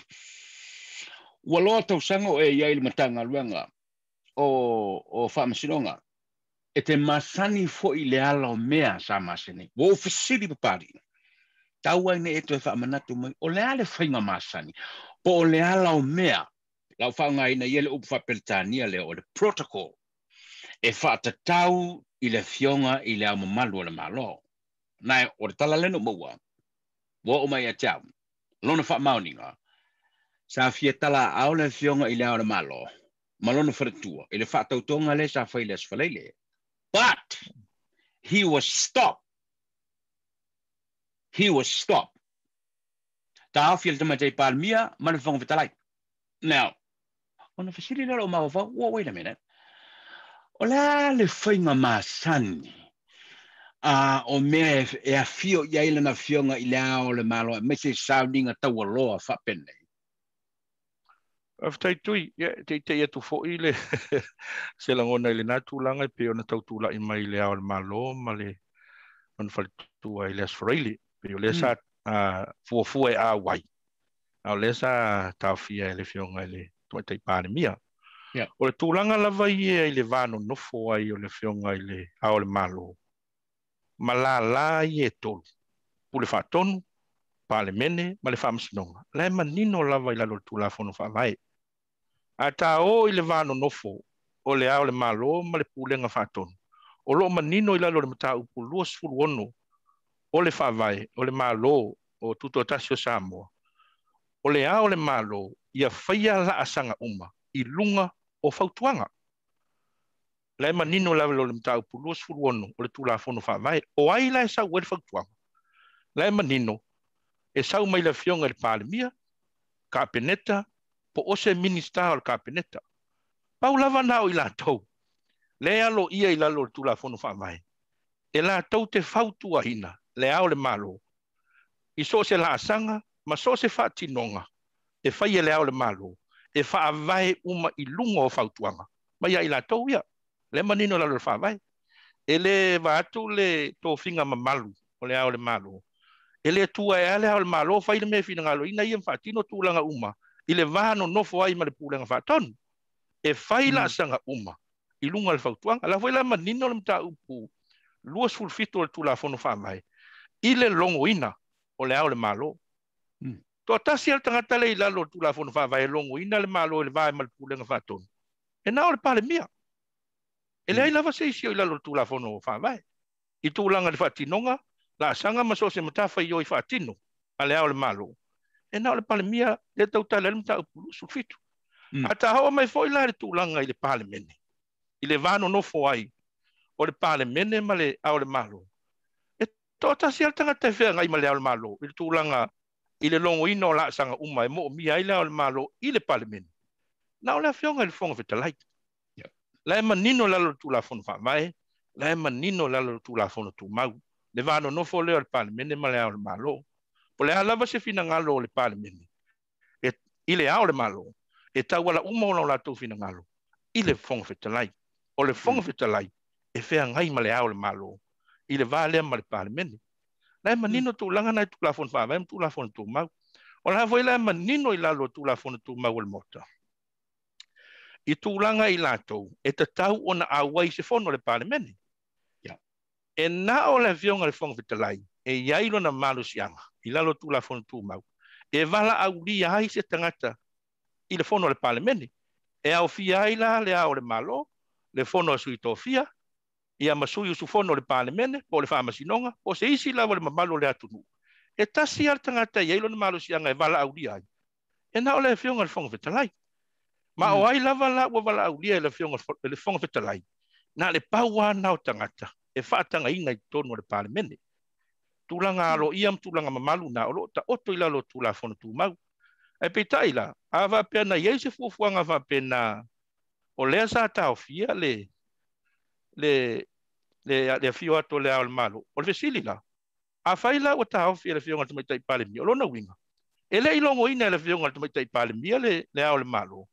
Ua loa tausaga o e i ai i le Matagaluega o Faamasinoga. E te masani foi le ala o mea sa masani. Ua ou fesili papali. Tau ai nei e toe faamanatu mai. O le a le faiga masani. Po o le ala o mea. Lau faaaogaina ia le upu faapeletania lea o le protocol. E faatatau i le afioga i le ao mamalu o le Malo. Nai o le tala lena maua. Ua oo mai ia te au. Lona faamaoniga. Sa fia tala aao le afioga i le ao o le Malo. Ma lona faletua. I le faatautoga lea sa fai i le Aso Faraile. But he was stopped. He was stopped. Taofi e le Tamaitai Palemia ma le Fofoga Fetalai. Now, ona fesili lea o lou mafaufau, whoa, wait a minute. O le a le faiga masani a o mea e afio i ai lana afioga i le ao o le Malo, aemaise i sauniga taualoa faapenei? Faafetai tui, ia teitei atu foi le se lagona i lena tulaga e pei ona tautulai mai i le ao o le Malo ma le lona faletua i le Aso Faraile. Pei o lea sa fuafua e auai, a o lea sa taofia e le Afioga i le Tamaitai Palemia. O le tulaga lava ia i le va nonofo ai o le Afioga i le Ao o le Malo, ma lala ia e tolu, Pule Faatonu, Palemene ma le Faamasinoga, la e manino lava i lalo o le Tulafono Faavae. A taō i le va nonofo o le Ao o le Malo ma le Pulega Faatonu, o lo o manino i lalo o le mataupu 26 o le Faavae o le Malo o Tutoatasi o Samoa, o le Ao o le Malo ia faia laasaga uma i luga o fautuaga. La e manino lava i lalo o le mataupu 26 o le Tulafono Faavae. O ai la e sau ai le fautuaga? La e manino e sau mai le Afioga i le Palemia, Kapeneta, po o se Minisita o le Kapeneta. Pau lava na o i latou, lea e aloaia i lalo o le Tulafono Faavae, e latou te fautuaina le Ao o le Malo i so o se laasaga ma so o se faatinoga e fai e le Ao o le Malo, e faavae uma i luga o fautuaga mai ia i latou ia. Lea manino i lalo o le Faavae. E le va atu le tofiga mamalu o le Ao o le Malo. E le tua e a le Ao o le Malo fai le mea e finagaloina ia ma faatino tulaga uma i le va nonofo ai ma le Pulega Faatonu. E fai laasaga uma i luga o le fautuaga. La foi la manino le mataupu 27 o le Tulafono Faavae i le logoina o le Ao o le Malo. Toatasi a le tagata le i lalo o le Tulafono Faavae e logoina le Malo i le va ma le Pulega Faatonu, e na o le Palemia. E leai lava se isi o i lalo o le Tulafono Faavae. I tulaga i le faatinoga, laasaga ma so o se matafaioi faatino a le Ao o le Malo, e na o le Palemia lea e tautala ai le mataupu 27. A taoo mai foi la le tulaga i le Palemene, i le va nonofo ai o le Palemene ma le Ao o le Malo, e toatasi lava le tagata e feagai ma le Ao o le Malo i le tulaga i le logoina o laasaga uma e moomia ai le Ao o le Malo i le Palemene, na o le Afioga i le Fofoga Fetalai. La e manino lalo o le Tulafono Faavae, la e manino lalo o le Tulafono Tumau, le va nonofo lea o le Palemene ma le Ao o le Malo. Po o le a lava se finagalo o le Palemene i le Ao o le Malo, e tauala uma ona o latou finagalo i le Fofoga Fetalai. O le Fofoga Fetalai e feagai ma le Ao o le Malo i le va lea ma le Palemene. La e manino tulaga na i Tulafono Faavae ma Tulafono Tumau. O la foi la e manino i lalo o Tulafono Tumau o le Maota i tulaga i latou e tatau ona auai se fono le Palemene. E na o le Afioga i le Fofoga Fetalai e i ai lona malosiaga i lalo o Tulafono Tumau e valaaulia ai se tagata i le fono a le Palemene. E aofia ai la le Ao o le Malo, le fono a sui tofia, ia ma sui usufono o le Palemene, po o le Faamasinoga, po o se isi lava o le mamalu o le atunuu. E tasi lava le tagata e i ai lona malosiaga e valaaulia ai, e na o le Afioga i le Fofoga Fetalai. Ma o ai lava la ua valaaulia e le Afioga i le Fofoga Fetalai, na le pau lava na o tagata e faatagaina i totonu o le Palemene. Tulaga aloaia ma tulaga mamalu na o lo o taoto i lalo o Tulafono Tumau. Ae peitai la, a faapea na i ai se fuafuaga faapena o lea sa taofia le afio atu o le Ao o le Malo, o le fesili la, afai la ua taofi e le Afioga i le Tamaitai Palemia, o lona uiga, e le i logoina e le Afioga i le Tamaitai Palemia le Ao o le Malo,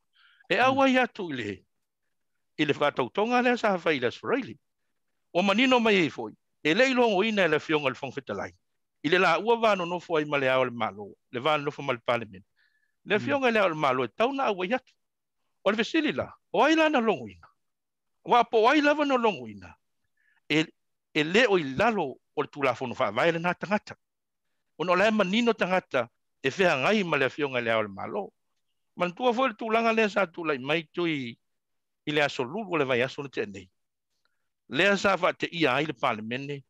e auai atu i le faatautoga lea sa fai i le Aso Faraile. Ua manino mai ai foi, e le i logoina e le Afioga i le Fofoga Fetalai, i le laua va nonofo ai ma le Ao o le Malo, le va nonofo ma le Palemene, le Afioga i le Ao o le Malo e tau na auai atu. O le fesili la, o ai la na logoina? Aua po o ai lava na logoina, e le o i lalo o le Tulafono Faavae lena tagata. Ona o la e manino tagata e feagai ma le Afioga i le Ao o le Malo. Manatua foi le tulaga lea sa tulai mai tui i le aso lulu o le vaiaso na tea nei. Lea sa faateia ai le Palemene,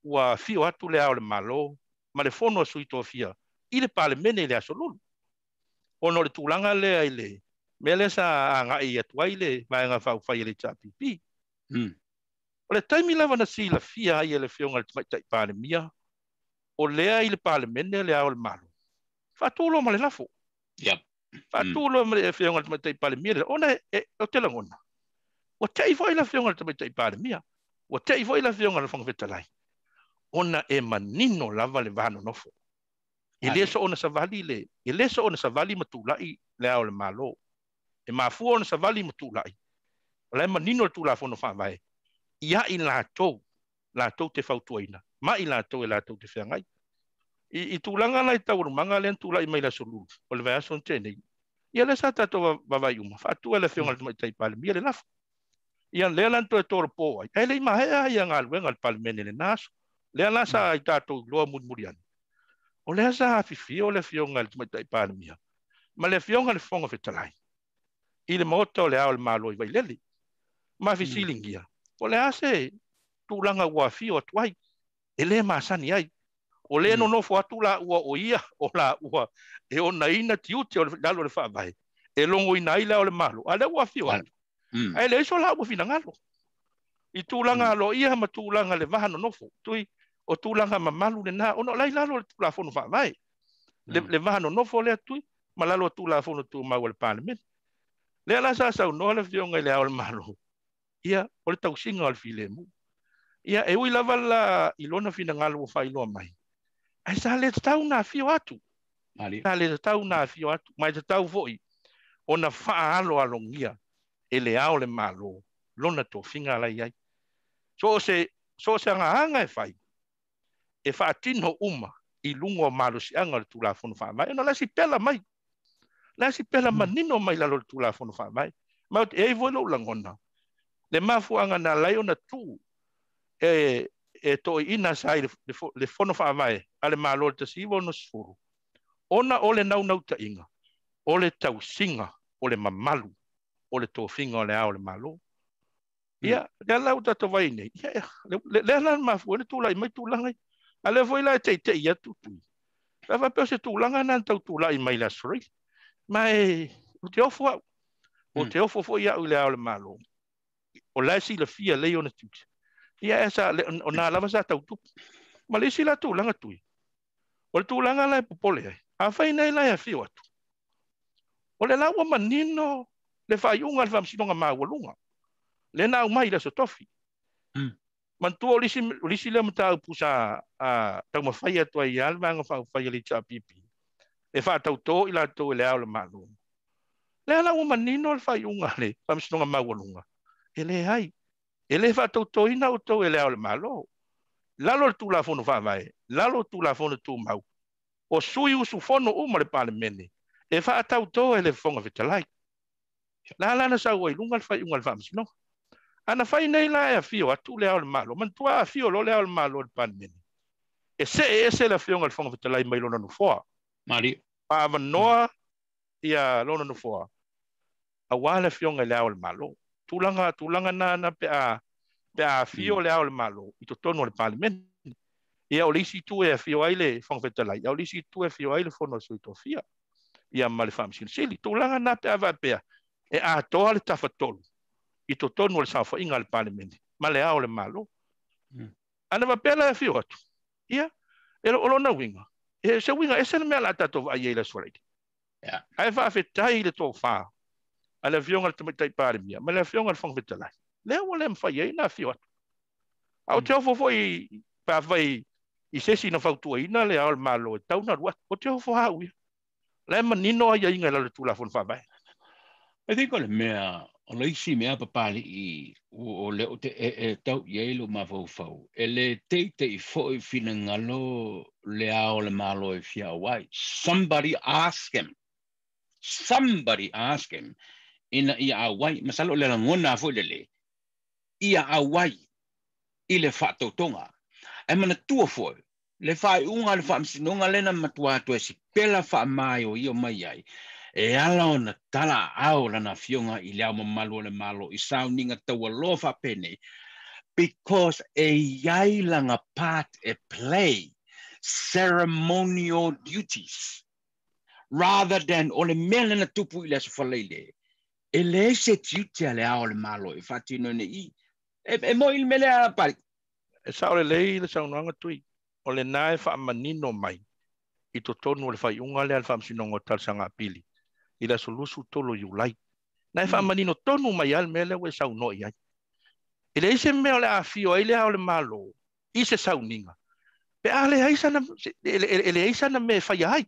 ua afio atu le Ao o le Malo ma le fono a sui tofia i le Palemene i le aso lulu. Ona o le tulaga lea i le mea lea sa agai atu ai le Vaega Faaupufai a le HRPP. O le taimi lava na silafia ai e le Afioga i le Tamaitai Palemia, o lea i le Palemene le Ao o le Malo, faatu loa ma le lafo. Faatu loa ma le Afioga i le Tamaitai Palemia, ona o te lagona, ua tei foi le Afioga i le Tamaitai Palemia, ua tei foi le Afioga i le Fofoga Fetalai, ona e manino lava le va nonofo. E le so ona savali le, e le so ona savali ma tulai le Ao o le Malo. E mafua ona savali ma tulai. O la e manino le Tulafono Faavae, ia i latou, latou te fautuaina, ma i latou e latou te feagai. I tulaga la i taualumaga lea na tulai mai le aso lulu, o le vaiaso na tea nei, ia lea sa tatou vavaai uma, faatua e le Afioga i le Tamaitai Palemia le lafo. Ia lea la na toe tolopo ai, ae le i maea ia galuega a le Palemene i lena aso. Lea la sa i tatou iloa mulimuli ane. O lea sa afifio le Afioga i le Tamaitai Palemia ma le Afioga i le Fofoga Fetalai i le Maota o le Ao o le Malo i Vailele. Ma fesiligia, o le a se tulaga ua afio atu ai, e le masani ai. O le nonofo atu la ua o ia, o la ua e onaina tiute o le lalo o le faavae, e logoina ai le Ao o le Malo, a lea ua afio atu. Ae leai so la ua finagalo. I tulaga aloaia ma tulaga le va nonofo, tui o tulaga mamalu lena, ona o la i lalo o le Tulafono Faavae. Le va nonofo lea tui, ma lalo o Tulafono Tumau o le Palemene. Lea la sa saunoa le Afioga i le Ao o le Malo, ia, o le tausiga o le filemu. Ia, e ui lava la i lona finagalo ua faailoa mai, ae sa le tatau na afio atu. Sa le tatau na afio atu, ma e tatau foi ona faaaloalogia e le Ao o le Malo lona tofiga la i ai. So o se agaaga e fai, e faatino uma i luga o malosiaga o le Tulafono Faavae, ona la si pela mai. La si pela manino mai lalo o le Tulafono Faavae. Ma e ai foi lou lagona, le mafuaaga na ala ai ona tuu e toeaiina sa i le fono faavae a le Malo i le 1960, Ona o le naunautaiga, o le tausiga, o le mamalu, o le tofiga o le ao o le Malo. Ia, lea la ua tatou vaai nei, ia, lea la na mafua ai le tulai mai tulaga ia. A lea foi la e teitei atu tui. Pe a faapea o se tulaga lena na tau tulai mai i le Aso Faraile. Ma e, ou te ofo au. Ou te ofo foi au i le ao o le Malo. O la e silafia lelei ona tiute. Ia, e sa, o na lava sa tau tupu. Ma le isi la tulaga tui. O le tulaga la e popole ai. Afai nei la e afio atu. O le la ua manino le faaiuga a le Faamasinoga Maualuga. Lea na aumai i le Aso Tofi. Manatua o le isi lea mataupu sa taumafai atu ai lava le Vaega Faaupufai a le HRPP e faatautō i latou e le Ao o le Malo. Lea la ua manino le faaiuga a le Faamasinoga Maualuga, e leai, e le faatautoina outou e le Ao o le Malo. Lalo o le Tulafono Faavae, lalo o Tulafono Tumau, o sui usufono uma o le Palemene e faatautō e le Fofoga Fetalai. La la na sau ai luga le faaiuga a le Faamasinoga. A na fai nei la e afio atu le Ao o le Malo, manatua a afio loa le Ao o le Malo i le Palemene, e see ese le Afioga i le Fofoga Fetalai mai lona nofoa. Malie. Faavanoa ia lona nofoa aua le Afioga i le Ao o le Malo. Tulaga, tulaga na na pe a, pe a afio le Ao o le Malo i totonu o le Palemene. Ia o le isi itu e afio ai le Fofoga Fetalai, a o le isi itu e afio ai le Fono a Sui Tofia ia ma le Faamasino Sili. Tulaga na pe a faapea e atoa le tafatolu i totonu o le saofaiga a le Palemene ma le Ao o le Malo. Ana faapea la e afio atu, ia, e o lona uiga, e se uiga ese le mea o le a tatou vaai ai i le Aso Faraile. Ae faafetai i le tofa a le Afioga i le Tamaitai Palemia ma le Afioga i le Fofoga Fetalai, lea ua le mafai ai ona afio atu. A ou te ofo foi pe afai i se isi na fautuaina le Ao o le Malo e tau na alu atu, ou te ofo lava au ia. La e manino aiaiga i lalo o le Tulafono Faavae. I think o le mea, o le isi mea Papali'i o lea ou te ee tau i ai lou mafaufau, e le teitei foi finagalo le Ao o le Malo e fia auai. Somebody ask him. Somebody ask him ina ia auai. Masalo o le lagona foi lele, ia auai i le faatautoga. Ae manatua foi, le faaiuga a le Faamasinoga lea na matua toe sipela faamaioio mai ai, e ala ona tala aao lana afioga i le Ao Mamalu o le Malo i sauniga taualoa faapenei, because e i ai lana part e play ceremonial duties rather than o le mea lea na tupu i le Aso Faraile, e leai se tiute a le Ao o le Malo e faatino nei i. E moi le mea lea, Pali. E sao lelei le saunoaga Tui, o lena e faamanino mai i totonu o le faaiuga lea a le Faamasinoga o Talosaga Apili i le aso 23 o Iulai. Na e faamanino tonu mai lava le mea lea ua e saunoa i ai. E leai se mea o le a afio ai le Ao o le Malo i se sauniga pe a leai sana, e leai sana mea e faia ai.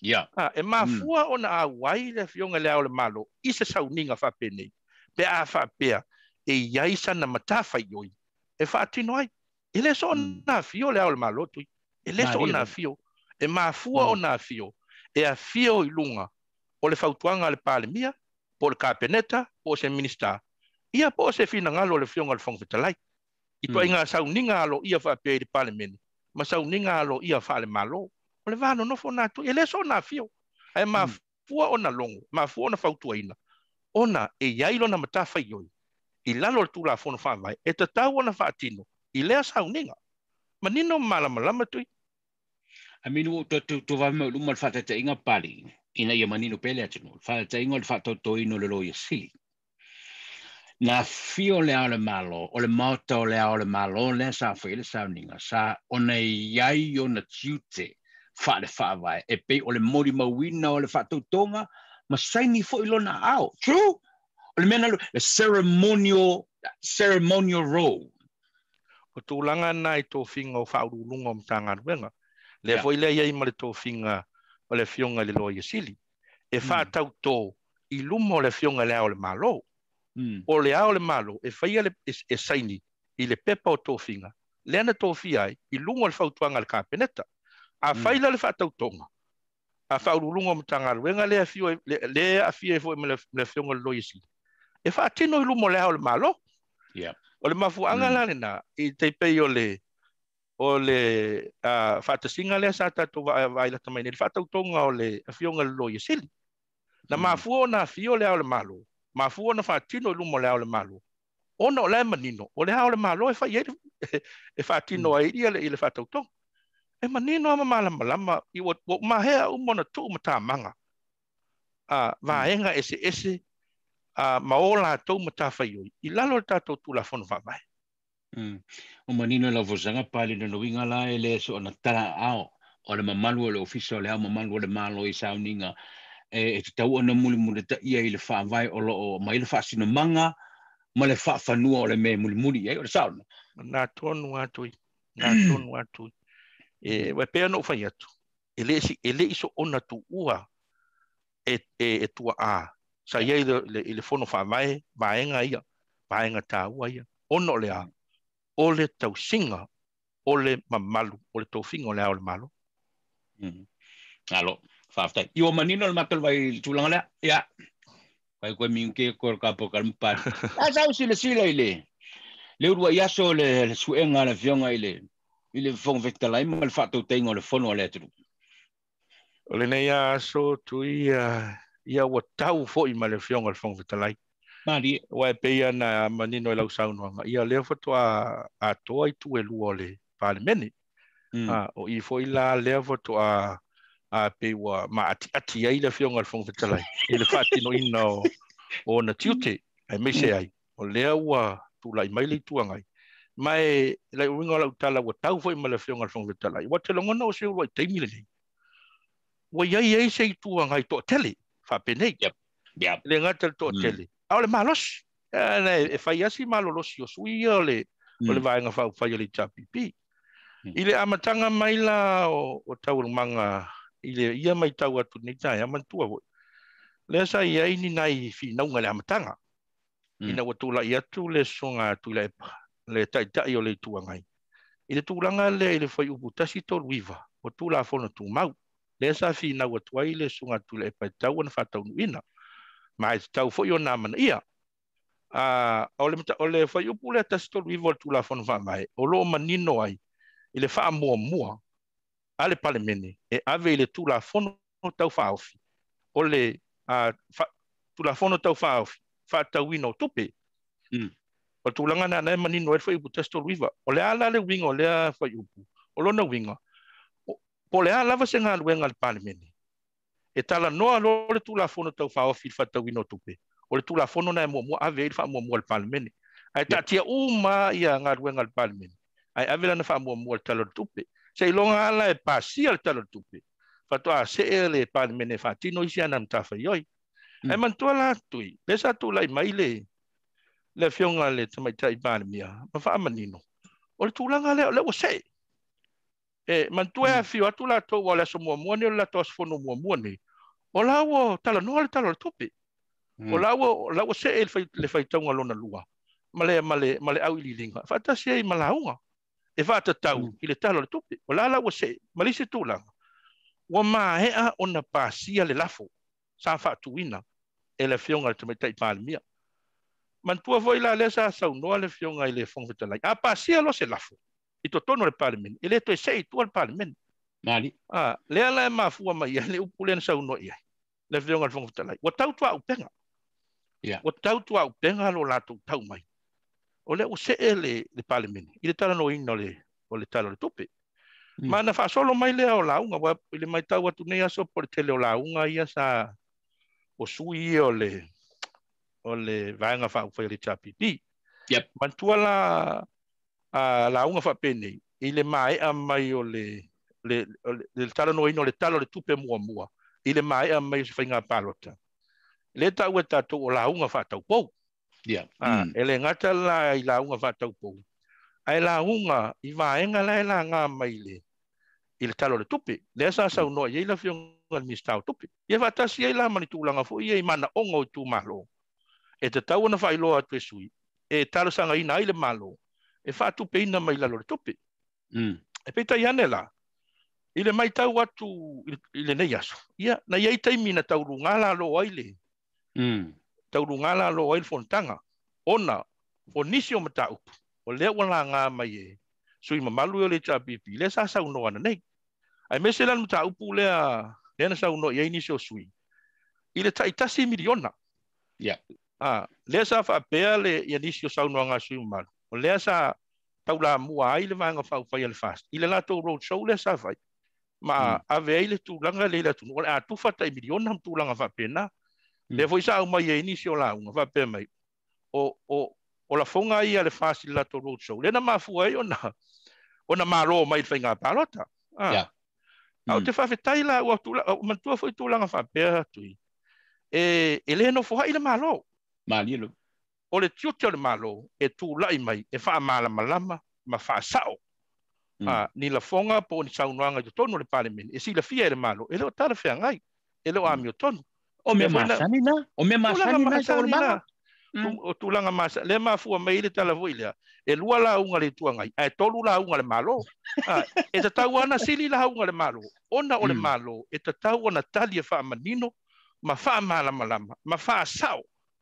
E mafua ona auai le Afioga i le Ao o le Malo i se sauniga faapenei pe a faapea e i ai sana matafaioi e faatino ai. E le soona afio le Ao o le Malo Tui. E le soona afio. E mafua ona afio. E afio i luga o le fautuaga a le Palemia, po o le Kapeneta, po o se Minisita, ia po o se finagalo o le Afioga i le Fofoga Fetalai. I ituaiga sauniga aloaia faapea i le Palemene ma sauniga aloaia faale-Malo. O le va nonofo na Tui. E le soona afio. Ae mafua ona logo, mafua ona fautuaina, ona e i ai lona matafaioi i lalo o le Tulafono Faavae e tatau ona faatino i lea sauniga. Manino ma malamalama Tui. I mean, ua ou toe vave mai i luma le faataitaiga Pali, ina ia manino pea le atunuu, le faataitaiga o le faatautoina o le Loia Sili. Na afio le Ao o le Malo, o le Maota o le Ao o le Malo lea sa faia le sauniga, sa ona i ai ona tiute faale-faavae e pei o le molimauina o le faatautoga ma saini foi lona aao. True? O le mea na, le ceremonial, ceremonial role. O tulaga na i tofiga o faauluuluga o Matagaluega, lea foi lea i ai ma le tofiga o le Afioga i le Loia Sili, e faatautō i luma o le Afioga i le Ao o le Malo. O le Ao o le Malo e faia le, e saini i le pepa o tofiga, lea na tofia ai i luga o le fautuaga a le Kapeneta. A fai la le faatautoga a faauluuluga o Matagaluega lea afio, lea e aafia ai foi ma le Afioga i le Loia Sili, e faatino i luma o le Ao o le Malo. O le mafuaaga la lena, i tai pei o le O le faatasiga lea sa tatou vaailata mai nei le faatautoga o le afioga i le Loia Sili. Na mafua ona afio le Ao o le Malo, mafua ona faatino i luma o le Ao o le Malo, ona o la e manino, o le Ao o le Malo e fai ai e faatino ai i le faatautoga. E manino ama malamalama, ua mahea uma ona tuu matamaga, vaega eseese ma o latou matafaioi i lalo o le tatou Tulafono Faavae. O manino lau fosaga pale na luinga la e le so na tala ao o le mamalu o le ofisa o le ao mamalu o le malo i sauniga e te tau ona mulimuli ta ia i le faavae o loo mai le faasinomanga ma le faafanua o le mea mulimuli ai o le sauna. Na tonu atu e ua pea no fai atu e le iso ona tuua e tua a sa ia i le fono faavae vaega ia vaega taua ia ona o le a o le tausiga o le mamalu o le tofiga o le Ao o le Malo. Alo, faafetai. I o manino le matou vai i le tulaga lea. Ia. Pai koe minke ko ka po ka mpa. A sa usile sile i le urua i aso le suenga le afioga i le Fofoga Fetalai ma le faatautaiga o le fono a le atunuu. O lenei aso tui ia ua tau foi ma le afioga i le Fofoga Fetalai. Mali. Ua e pei ana manino i lau saunoaga. Ia lea faatoa atoa i tu e lua o le Palemene. O i foi la lea faatoa pei ua maatiati ai le afioga i le Fofoga Fetalai i le faatinoina o ona tiute aemaise ai o lea ua tulai mai le Itu Agai. Ma e le uiga o lau tala ua tau foi ma le afioga i le Fofoga Fetalai. Ua te lagona o se uluai taimi lenei. Ua iai ai se Itu Agai toatele faapenei. Yep. Le gata le toatele. A o le malosi. E fai asi malolosi o sui ia o le vaega faaupufai o le HRPP. I le amataga mai la o taualumaga i le ia mai tau atu nei taeao manatua foi. Lea sa i ai ni nai finauga i le amataga. Ina ua tulai atu le soga Tuilaepa, le taitai o le Itu Agai. I le tulaga lea i le fuaiupu 139 o Tulafono Tumau. Lea sa finau atu ai le soga Tuilaepa e tau ona faataunuuina. Ma e tatau foi ona amanaia. O le fuaiupu lea 139 o le Tulafono Faavae, o loo manino ai i le faamuamua a le Palemene e ave i le Tulafono Taufaaofi o le Tulafono Taufaaofi faatauina o tupe. O le tulaga na e manino ai le fuaiupu 139. O le a la le uiga o lea fuaiupu? O lona uiga, po o le a lava se galuega a le Palemene e talanoa loa le Tulafono Taufaaofi i le faatauina o tupe, o le Tulafono na e muamua ave ai le faamuamua a le Palemene. Ae taatia uma ia galuega a le Palemene, ae ave lana faamuamua i le Tala o le Tupe. Seiloga ala e pasia le Tala o le Tupe, faatoa see le Palemene e faatino isi ana matafaioi. Ae manatua la tui, lea sa tulai mai le afioga i le Tamaitai Palemia ma faamanino, o le tulaga lea o lea ua see. E manatua e afio atu latou o le aso muamua nei o le latou aso fono muamua nei, o la ua talanoa le Tala o le Tupe. O la ua see le faitauga lona lua ma le auiliiliga faatasi ai ma lauga e faatatau i le Tala o le Tupe. O la ua see ma le isi tulaga ua maea ona pasia le lafo sa faatuina e le afioga i le Tamaitai Palemia. Manatua foi la lea sa saunoa le afioga i le Fofoga Fetalai, a pasia loa se lafo i totonu o le Palemene, e le toe see i tua le Palemene. Mali. Lea la e mafua mai ai le upu lea na saunoa i ai le afioga i le Fofoga Fetalai, ua tau tuaupega. Ua tau tuaupega lo latou tau mai. O lea ua see le Palemene i le talanoaina o le Tala o le Tupe. Ma na faasolo mai lea o lauga, ua i le matau atu nei aso po o le tele o lauga ia sa o sui ia o le vaega faaupufai o le HRPP. Yep. Manatua la lauga faapenei i le maea mai o le talanoaina o le Tala o le Tupe muamua i le maea mai o se faiga palota. Le tau e tatou o lauga faataupou. E le gata la i lauga faataupou, ae lauga i vaega la e laga mai i le Tala o le Tupe. Lea sa saunoa i ai le afioga i le Minisita o Tupe. Ia faatasi ai la ma le tulaga foi ia i manaoga o itumalo. E tatau ona faailoa atu e sui, e talosagaina ai le Malo, e faatupeina mai lalo o le tupe. E peitai ane la, i le matau atu i lenei aso, ia, na iai taimi na tauluga lalo ai le tauluga lalo ai le fonotaga, ona o nisi o mataupu, o lea ua laga mai e sui mamalu o le HRPP lea sa saunoa nei. Ai mese la mataupu lea lea na saunoa i ai nisi o sui i le tai 1 miliona. Yeah. Lea sa faapea le ia nisi o saunoaga a sui mamalu. O lea sa taulamua ai le vaega faaufai a le FAST i le latou road show lea sa fai. Ma ave ai le tulaga le atunuu o le a tufa tai miliona ma tulaga faapena. Lea foi sa aumai ai nisi o lauga faapea mai o lafoga ia le FAST i le latou road show. Lea na mafua ai ona malo mai le faiga palota. Yeah. Au te faafetai la ua manatua foi tulaga faapea tui. E le nofo hai le malo. Malilo. O le tiute o le malo e tūlai mai e faamalamalama ma faasao. Ni lafoga po o ni saunoaga i totonu o le Palemene e silafia e le malo e le o talafeagai e le o amiotonu. O mea masani na. O mea masani na. O tulaga masani lea mafua mai le tala foi lea e 2 lauga le Itu Agai ae 3 lauga le malo. E tatau ana sili lauga le malo ona o le malo e tatau ona tali e faamanino ma faamalamalama ma faasao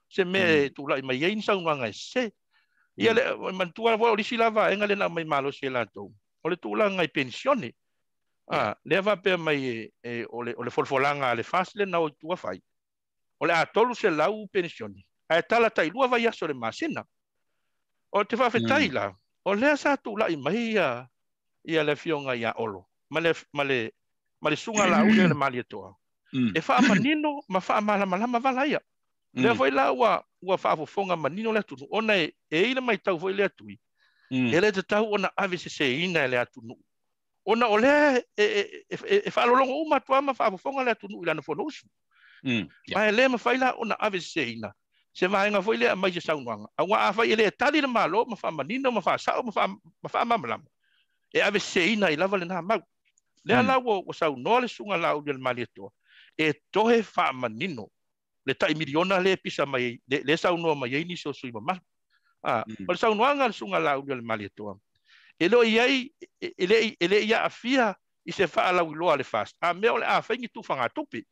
se mea e tula'i mai ai ni saunoaga e sese. Ia le manatua foi o lisi lava vaega lea na aumai malosi e latou o le tulaga i penisione. Lea faapea mai o le folafolaga a le FAST lea na o i tua fai o le a 300 penisione ae tala tai 2 vaiaso le masina. O te faafetai la o lea sa tula'i mai ia le afioga ia Olo ma le suga lauli o le Malietoa e faamanino ma faamalamalama vala ia. Lea foi la ua faafofoga manino le atunuu ona e i le maitau foi le atui e le tatau ona ave seseina e le atunuu ona o lea e faalologo uma atu ma faafofoga le atunuu i lana fonousu. Ma e le mafai la ona ave seseina se vaega foi lea aumai se saunoaga auā afai e le tali le malo ma faamanino ma faasao ma faamalamalama e ave seseina ai lava lena mau. Lea la ua saunoa le suga lauli o le Malietoa e toe faamanino le tai miliona le pisa mai le saunoa mai ai nisi o sui mamalu. O le saunoaga a le suga lauli o le Malietoa e le o i ai e le i aafia i se faalauiloa a le FAST a mea o le a fai ni tufagatupe.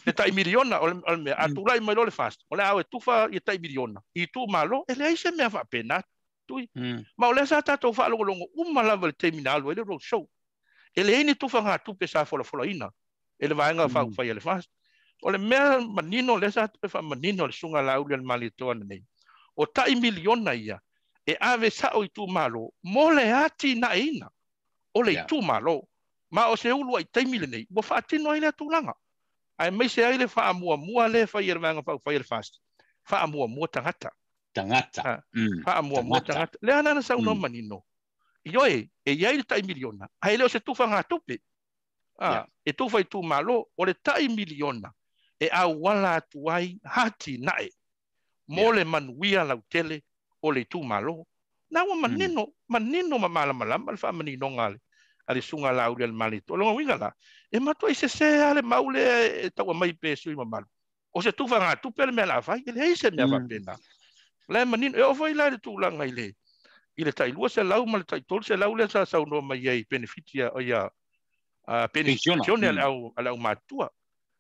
Le tai miliona o le mea a tulai mai loa le FAST o le a o e tufa ia tai miliona i itumalo e leai se mea faapena tui. Ma o lea sa tatou faalogologo uma lava i le taimi na alu ai le road show e leai ni tufagatupe sa folafolaina e le vaega faaufai a le FAST. O le mea manino lea sa toe faamanino le suga lauli o le Malietoa nei o tai miliona ia e ave sao itumalo mo le atinaeina o le itumalo. Ma o se ulu ai taimi lenei ua faatino ai lea tulaga ae maise ai le faamuamua lea fai e le vaega faaufai a le FAST faamuamua tagata. Faamuamua tagata. Lea na saunoa manino ioe e i ai le tai miliona ae le o se tufagatupe. E tufa itumalo o le tai miliona e auala atu ai atinae mo le manuia lautele o le itumalo. Na ua manino, manino ma malamalama le faamaninoga a le suga lauli a le Malietoa. O lona uiga la e matuai sese a le mau lea e taua mai pe sui mamalu o se tufagatupe le mea la fai e leai se mea faapena. La e manino e oo foi la i le tulaga i le tai 200 ma le tai 300 lea sa saunoa mai ai benefiti ia penisione a le aumatua.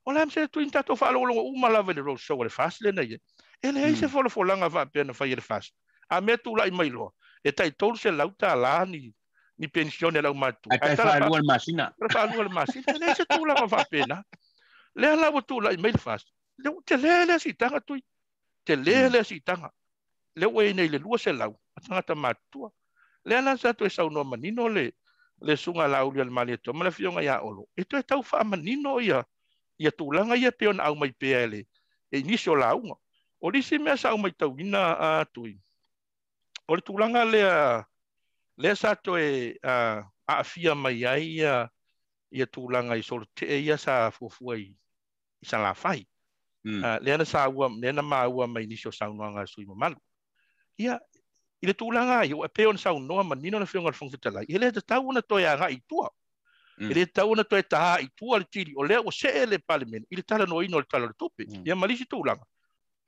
O la se tuin tatou faalogologo uma lava i le road show a le FAST lena ia e leai se folafolaga faapea na fai e le FAST. A mea tula'i mai loa e tai 300 tālā ni penisione a le aumatua. Ae tai faalua le masina. Faalua le masina. E leai se tulaga faapena. Lea la ua tula'i mai le FAST. Lea ua telē lea siitaga tui. Telē lea siitaga. Lea ua i nei le 200 a tagata matutua. Lea la sa toe saunoa manino le suga lauli o le Malietoa ma le afioga ia Olo e toe tau faamanino ia tulaga ia pei ona aumai pea e nisi o lauga. O lisi mea sa aumaitauina tui o le tulaga lea sa toe aafia mai ai ia tulaga i solote'e ia sa fuafua i Salafai. Lea na saua lea na maua mai nisi o saunoaga a sui mamalu. Ia i le tulaga ai e pei ona saunoa manino le afioga i le Fofoga Fetalai e le tatau ona toe aga'i i tua. E le tatau ona toe taā i tua le tili o lea ua see le Palemene i le talanoaina o le Tala o le Tupe. Ia ma lisi tulaga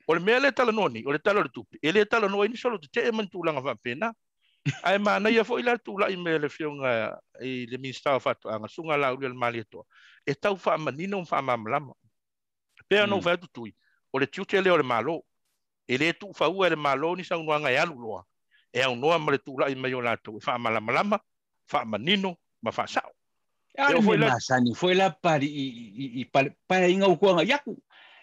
o le mea lea talanoa nei o le Tala o le Tupe e le talanoa ai ni solo tetee ma ni tulaga faapena. Ae manaia foi la tula'i mai le afioga i le Minisita o Faatoaga suga lauli o le Malietoa e tau faamanino ma faamalamalama. Pea ona ou fai atu tui o le tiute lea o le malo e le tuufaua e le malo ni saunoaga e alu loa E aunoa ma le tula'i mai o latou e faamalamalama, faamanino ma faasa'o. E oo foi la masani foi la pali i paeaiga ua tuaga i aku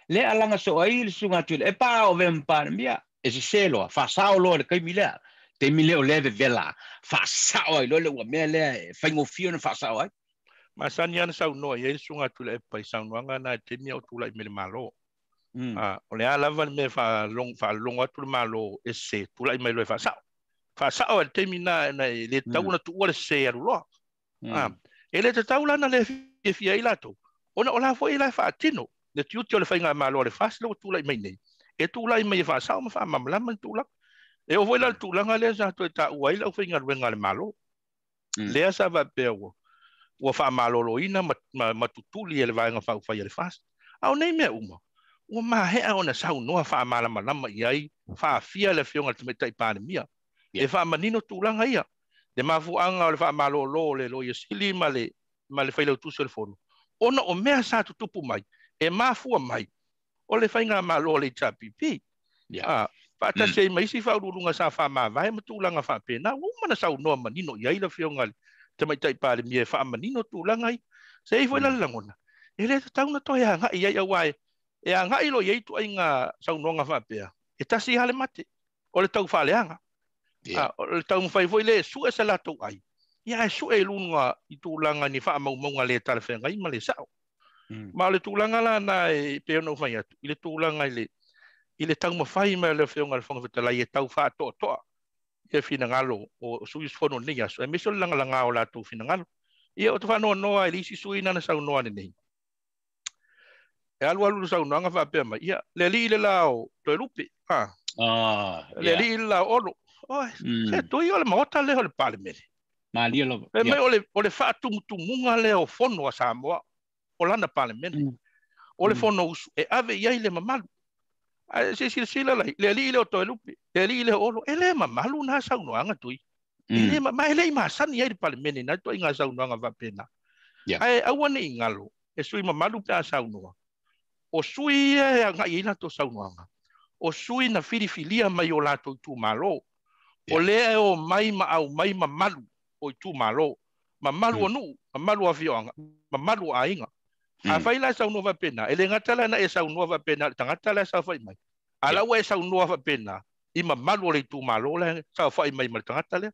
lea alaga soo ai le susuga atu e pa o vea ma palemia e sesē loa faasao loa le taimi lea taimi lea o lea vevela faasao ai loa le ua mea lea e faigofie ona faasao ai. Masani lava na saunoa i ai le susuga atu le epa i saunoaga na i le taimi a o tula'i mai le Malo. O le a lava le mea e faalogo atu le Malo e sese, tula'i mai loa e faasao. Faasao ai le taimi na e le tatau ona tuua le sese e alu loa. E le tatau la na le fiafia ai latou, ona o la foi la e faatino le tiute o le faigamalo a le FAST lea ua tulai mai nei, e tulai mai e faasao ma faamalamalama le tulaga. E oo foi la i le tulaga lea sa toe taua ai le aufaigaluega a le Malo, lea sa faapea ua faamaloloina ma tutuli e le Vaega Faaupufai a le FAST. A o nei mea uma, ua maea ona saunoa faamalamalama i ai, faafia le Afioga i le Tamaitai Palemia, e faamanino tulaga ia. Le mafuaaga o le faamalolo o le Loia Sili ma le Failautusi o le Fono, ona o mea sa tutupu mai, e mafua mai o le faigamalo a le HRPP. Faatasi ai ma isi faauluuluga sa faamavae ma tulaga faapena, ua uma na saunoa manino i ai le Afioga i le Tamaitai Palemia e faamanino tulaga ia. Se i ai foi la le lagona, e le tatau na toe agai i ai, aua e agai loa i ai ituaiga saunoaga faapea, e tasi lava le mate, o le taufaaleaga. O le taumafai foi lea e sue se latou ai, ia ae sue i luga i tulaga ni faamaumauga le talafeagai ma le sao. Ma o le tulaga la na e pei ona ou fai atu, i le tulaga i le taumafai mai o le Afioga i le Fofoga Fetalai e tau faatoatoa ia finagalo o sui usufono o lenei aso, aemaise o le lagalaga o latou finagalo. Ia, ou te faanoanoa i le isi sui na saunoa lenei. E alu alu le saunoaga faapea mai, ia, le alii le la o Toelupe, le alii le la o Olo. Se tui o le maota lea o le Palemene. Malia lava. E mai o le faatumutumuga lea o fono a Samoa, o lana Palemene. O le fono usu, e ave i ai le mamalu. Ae se silasila lai, le alii lea o Toelupe, le alii lea o Olo, e le mamalu na saunoaga tui. E le ma e le i masani ai le Palemene na ituaiga saunoaga faapena. Ae aua ne i galo, e sui mamalu pe a saunoa. O sui ia e agai ai latou saunoaga, o sui na filifilia mai o latou itumalo. O lea e o mai ma aumai mamalu o itumalo, mamalu o nuu, mamalu o afioaga, mamalu o aiga. Afai la e saunoa faapena, e le gata la na e saunoa faapena i le tagata la e saofai mai, a la ua e saunoa faapena i mamalu o le itumalo la e saofai mai ma le tagata lea.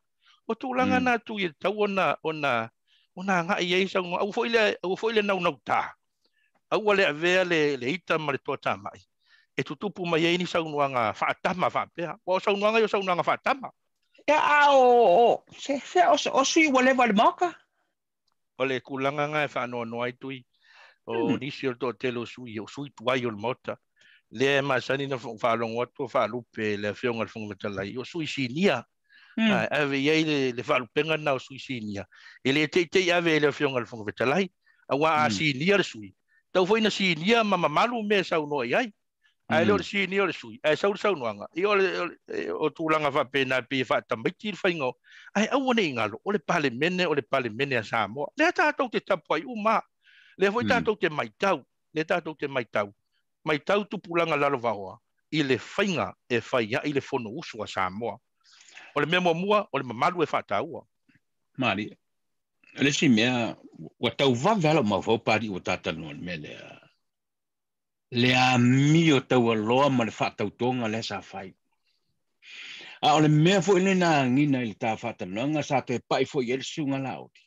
O tulaga na atu i le tau ona agai ai saunoa. Aua foi le naunauta, aua le avea le ita ma le toatamai e tutupu mai ai ni saunoaga faatama faapea. Ua o saunoaga i o saunoaga faatama. Ia, a o se o sui ua leva i le maoka? O le tulaga nga e faanoanoa ai tui, o nisi o le toatele o sui, o sui tuai o le maota. Lea e masani na faalogo atu o faalupe le Afioga i le Fofoga Fetalai, o sui sinia. Ave i ai le faalupega na o sui sinia. E le teitei ave i le Afioga i le Fofoga Fetalai, aua a sinia le sui, tau foi na sinia ma mamalu mea e saunoa i ai. Ae le o le sinia o le sui, ae sau le saunoaga, ia o tulaga faapena e pei e faatamaiti le faiga o, ae aua ne i galo, o le Palemene, o le Palemene a Samoa. Lea tatou te tapuai uma, lea foi tatou te maitau, lea tatou te maitau, maitau tupulaga lalovaoa i le faiga e fai ai le fono usu a Samoa. O le mea muamua, o le mamalu e faataua. Malia, o le isi mea, ua tauvave lava lau mafaufau pali ua tatalanoa i le mea lea. Le amio taualoa ma le faatautoga lea sa fai. A o le mea foi lena na agina i le ta faatalanoaga sa toe pai foi i ai le susuga Laoli.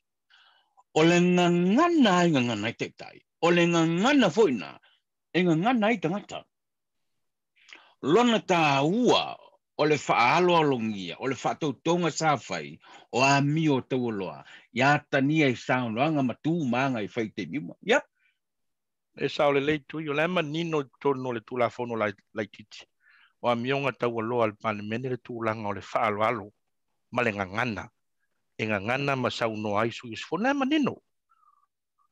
O le gagana ai gagana ai taitai. O le gagana foi na e gagana ai tagata. Lona taua o le faaaloalogia, o le faatautoga sa fai, o amio taualoa, ia tania i saunoaga ma tu ma aga i fai taimi uma. Ia. E sao lelei tui, o le manino i totonu o le Tulafono laitiiti, o amioga taualoa a le Palemene le tulaga o le faaaloalo ma le gagana, e gagana ma saunoa ai sui usufono. Le manino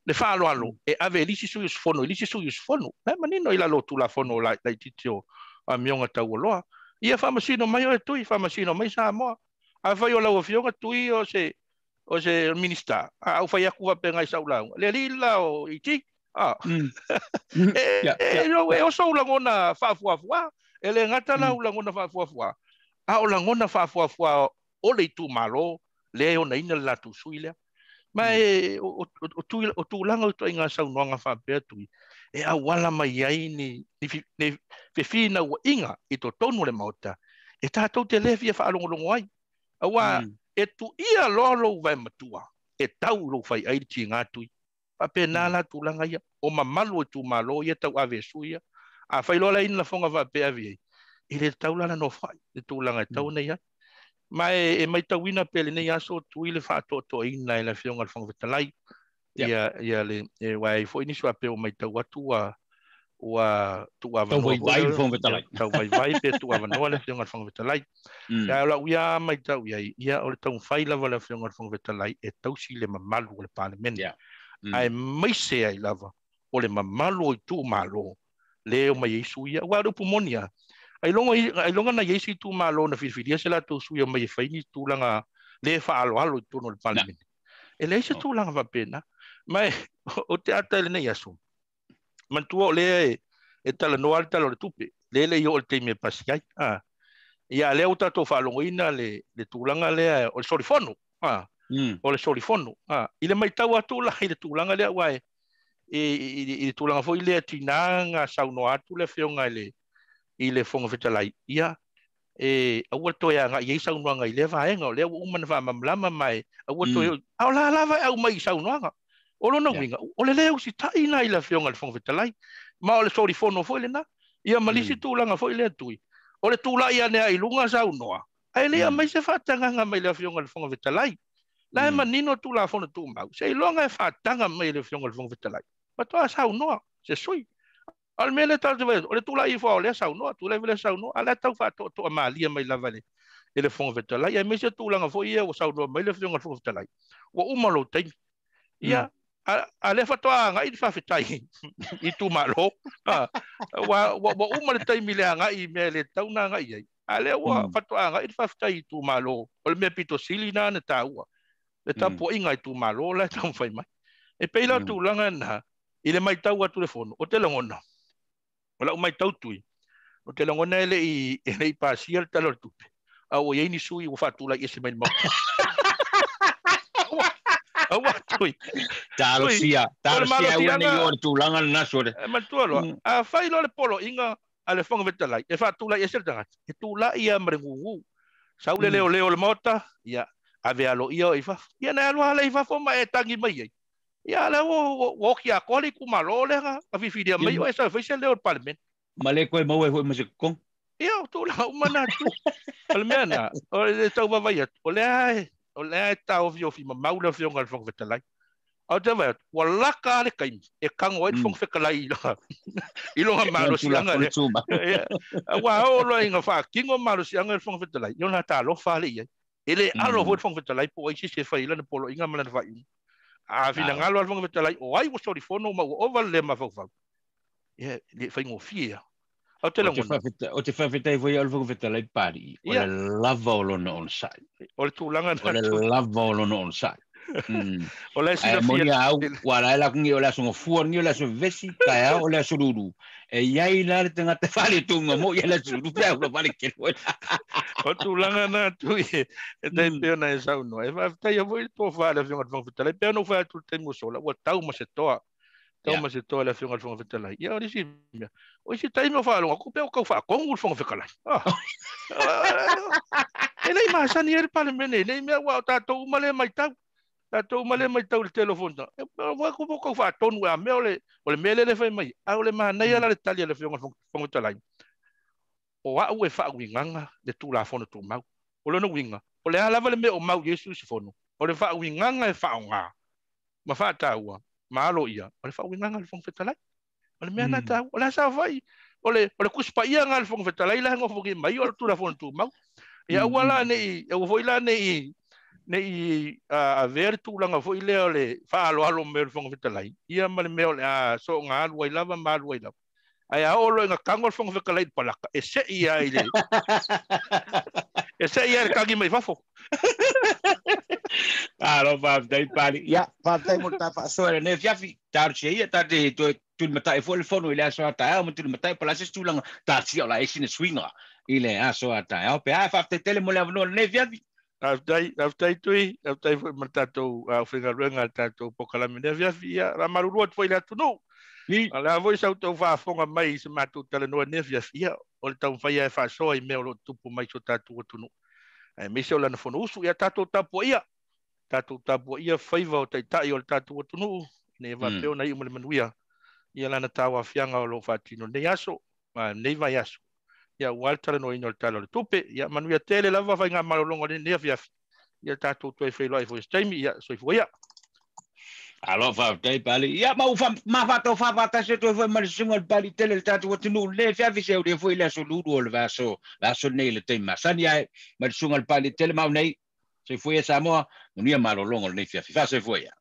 le faaaloalo e ave e lisi sui usufono i lisi sui usufono. Le manino i lalo o Tulafono laitiiti o amioga taualoa. Ia faamasino mai o e tui, faamasino mai Samoa. Afai o lau Afioga tui o se minista, a au fai atu faapena i sau lauga, le alii la o iti. E oso u lagona faafuafua, e le gata la u lagona faafuafua, A o lagona faafuafua o le itumalo lea e onaina le latou sui lea. Ma e o tulaga o ituaiga saunoaga faapea tui e auala mai ai ni fefinauaiga i totonu o le Maota e tatou te le fia faalogologo ai. Aua e tuia loa lou vae matua e tau lou fai ai le tiga tui. Faapena la tulaga ia o mamalu o itumalo ia tau ave e sui ia. A fai loa la ina lafoga faapea ave ai, e le tatau la na nofoai le tulaga e tau ona i ai. Ma e maitauina pea lenei aso tui le faatoatoaina e le Afioga i le Fofoga Fetalai. Ia le aua e foi nisi faapea ua maitau atu ua tuuavanoa tau vaivai le Fofoga Fetalai. Tau vaivai pe tuuavanoa le Afioga i le Fofoga Fetalai. Ia o lau ia maitau i ai, ia o le taumafai lava le Afioga i le Fofoga Fetalai e tausi le mamalu o le Palemene. Ae maise ai lava o le mamalu o itumalo le o mai ai sui ia. Aua o le upu moni lava, ailoga na i ai se itumalo na filifilia se latou sui o mai e fai ni tulaga le faaaloalo i totonu o le Palemene. E leai se tulaga faapena. Ma o te ata i lenei aso, manatua o lea e talanoa le tala o le tupe, lea le i oo i le taimi e pasi ai. Ia lea ua tatou faalogoina le tulaga lea o le solifono. O le solifono. I le maitau atu la i le tulaga lea ua i le tulaga foi lea tina na saunoa atu le Afioga i le Fofoga Fetalai, ia e aua toe agai ai saunoaga i lea vaega, o lea ua uma na faamalamalama mai aua toe a o la lava e aumai i saunoaga. O lona uiga, o le lea usitai na i le Afioga i le Fofoga Fetalai, ma o le solifono foi lena. Ia ma lisi tulaga foi lea tui, o le tulai ane ai i luga saunoa, ae le aumai se faatagaga mai le Afioga i le Fofoga Fetalai. La e manino Tulafono Tumau, seiloga e faataga mai le Afioga i le Fofoga Fetalai, faatoa saunoa se sui. O le mea lea tatou te vaai atu, o le tulai ifo o lea saunoa, tulai foi lea saunoa, a lea tau faatoatoa malie mai lava e le Fofoga Fetalai. Aemaise tulaga foi ia ua saunoa mai le Afioga i le Fofoga Fetalai, ua uma lou taimi. Ia, a lea faatoa agai le faafetai i itumalo, ua uma le taimi le agai i mea le tatau na agai ai. A lea ua faatoa agai le faafetai i itumalo, o le mea pito sili na na taua, le tapuaiga i itumalo la e taumafai mai. E pei la tulaga na i le maitau atu le fono, o te lagona, o lau maitau tui, o te lagona e le i pasia le tala o le tupe, a ua i ai ni sui ua faatulai ese mai le Maota. Aua tui. Talosia, talosia ua nei o le tulaga lena sole. E matua loa, a fai loa le poloaiga a le Fofoga Fetalai, e faatulai ese le tagata, e tulai ia ma le gugu. Sau le leoleo o le Maota, ia, ave aloaia o i fafo. Ia na alu ala i fafo ma e tangi mai ai. Ia lea ua oki atoa le itumalo lea na fifilia mai o e sau e fai se leo o le Palemene. Ma le koe maua e foi ma se kokogo. Ia, o tulaga uma na atu. O le mea na, o le tau vaavaai atu, o lea e taofiofi mamau le Afioga i le Fofoga Fetalai. A o te vaai atu, ua laka le taimi e kago ai le Fofoga Fetalai i lona malosiaga lea. Ua oo loa ina faatino malosiaga i le Fofoga Fetalai, ia ona talofa le i ai. E le alo foi le Fofoga Fetalai po o ai se isi e fai lana poloaiga ma lana faaiuga. A finagalo a le Fofoga Fetalai, o ai ua solifono ma ua ova le le mafaufau. Ia, le faigofie ia. O te lagona. O te faafetai foi au le Fofoga Fetalai Pali, o le lava o lona onosai. O le tulaga na. O le lava o lona onosai. O le silafia. Moni au, ua la la kungi o le aso ngafua ni o le aso vesi, taeao o le aso lulu. E iai la le tagata fale tunga mo ia le aso lulu, pe au la fale kelo. O tulaga na atu e tai pei ona e saunoa. E faafetai foi le tofa a le Afioga i le Fofoga Fetalai. Pei ona ou fai atu le taimi ua sola, ua tau ma se toa. Tau ma se toa le Afioga i le Fofoga Fetalai. Ia o nisi mea, o isi taimi o faalogo atu pe o tau faatonu le Fofoga Fetalai. E le i masani ai le Palemene i nei mea, ua o tatou uma le maitau. Tatou uma le maitau i le tele o fonotaga. E ua tau faatonu a mea o le mea lea le fai mai. A o le manaia la le tali a le Afioga i le Fofoga Fetalai. O au e faauigaga le Tulafono Tumau. O lona uiga, o le a lava le mea o mau i Iesu usufono, o le faauigaga e faaaoga ma faataua ma alo ia, o le faauigaga a le Fofoga Fetalai. O le mea na taua. O le a saofai, o le tusipaiaga a le Fofoga Fetalai la e nofogia mai o le Tulafono Tumau. Ia aua la nei, aua foi la nei avea le tulaga foi lea o le faaaloalo mai o le Fofoga Fetalai, ia ma le mea o le a soonga alu ai lava ma alu ai lava. Ae a oo loa ina tago le Fofoga Fetalai i le palaka, e sei ai le e sei ai le tagi mai fafo. Alo, faafetai Pali. Ia, faafetai mo le ta faasoa lenei afiafi. Talosia ia, ta te toe tulimatai foi le fono i le aso a taeao ma tulimatai po o le a se isi tulaga. Talosia o le a ese ni suiga. I le aso a taeao pe a faafetai mo le avanoa lenei afiafi. Faafetai, faafetai Tui, faafetai foi ma le tatou aufaigaluega le tatou polokalame lenei afiafi. Ia, faamalulu atu foi i le atunuu. O le a foi sa outou faafofoga mai i se matou talanoa lenei afiafi, ia, o le taumafai e faasoa i mea o lo o tupu mai i so tatou atunuu, aemaise o lana fonousu. Ia tatou tapuaia, tatou tapuaia faiva o taitai o le tatou atunuu, ina ia faapea ona iu ma le manuia ia lana tauaofiaga o lo o faatino lenei aso, ma lenei vaiaso, ia aua le talanoaina o le Tala o le Tupe. Ia manuia tele lava faigamalologa o lenei afiafi. Ia tatou toe feiloai foi i se taimi. Ia soifua ia. Alo faafetai Pali. Ia ma ua mafaatau faafaatasi atu ai foi ma le susuga i le Pali tele le tatou atunuu lenei afiafi se aulia foi le aso lulu o le vaiaso vaiaso lenei i le taimi masani ae ma le susuga i le Pali tele mau nei. Soifua ia Samoa, manuia malologa o lenei afiafi. Faasoifua ia.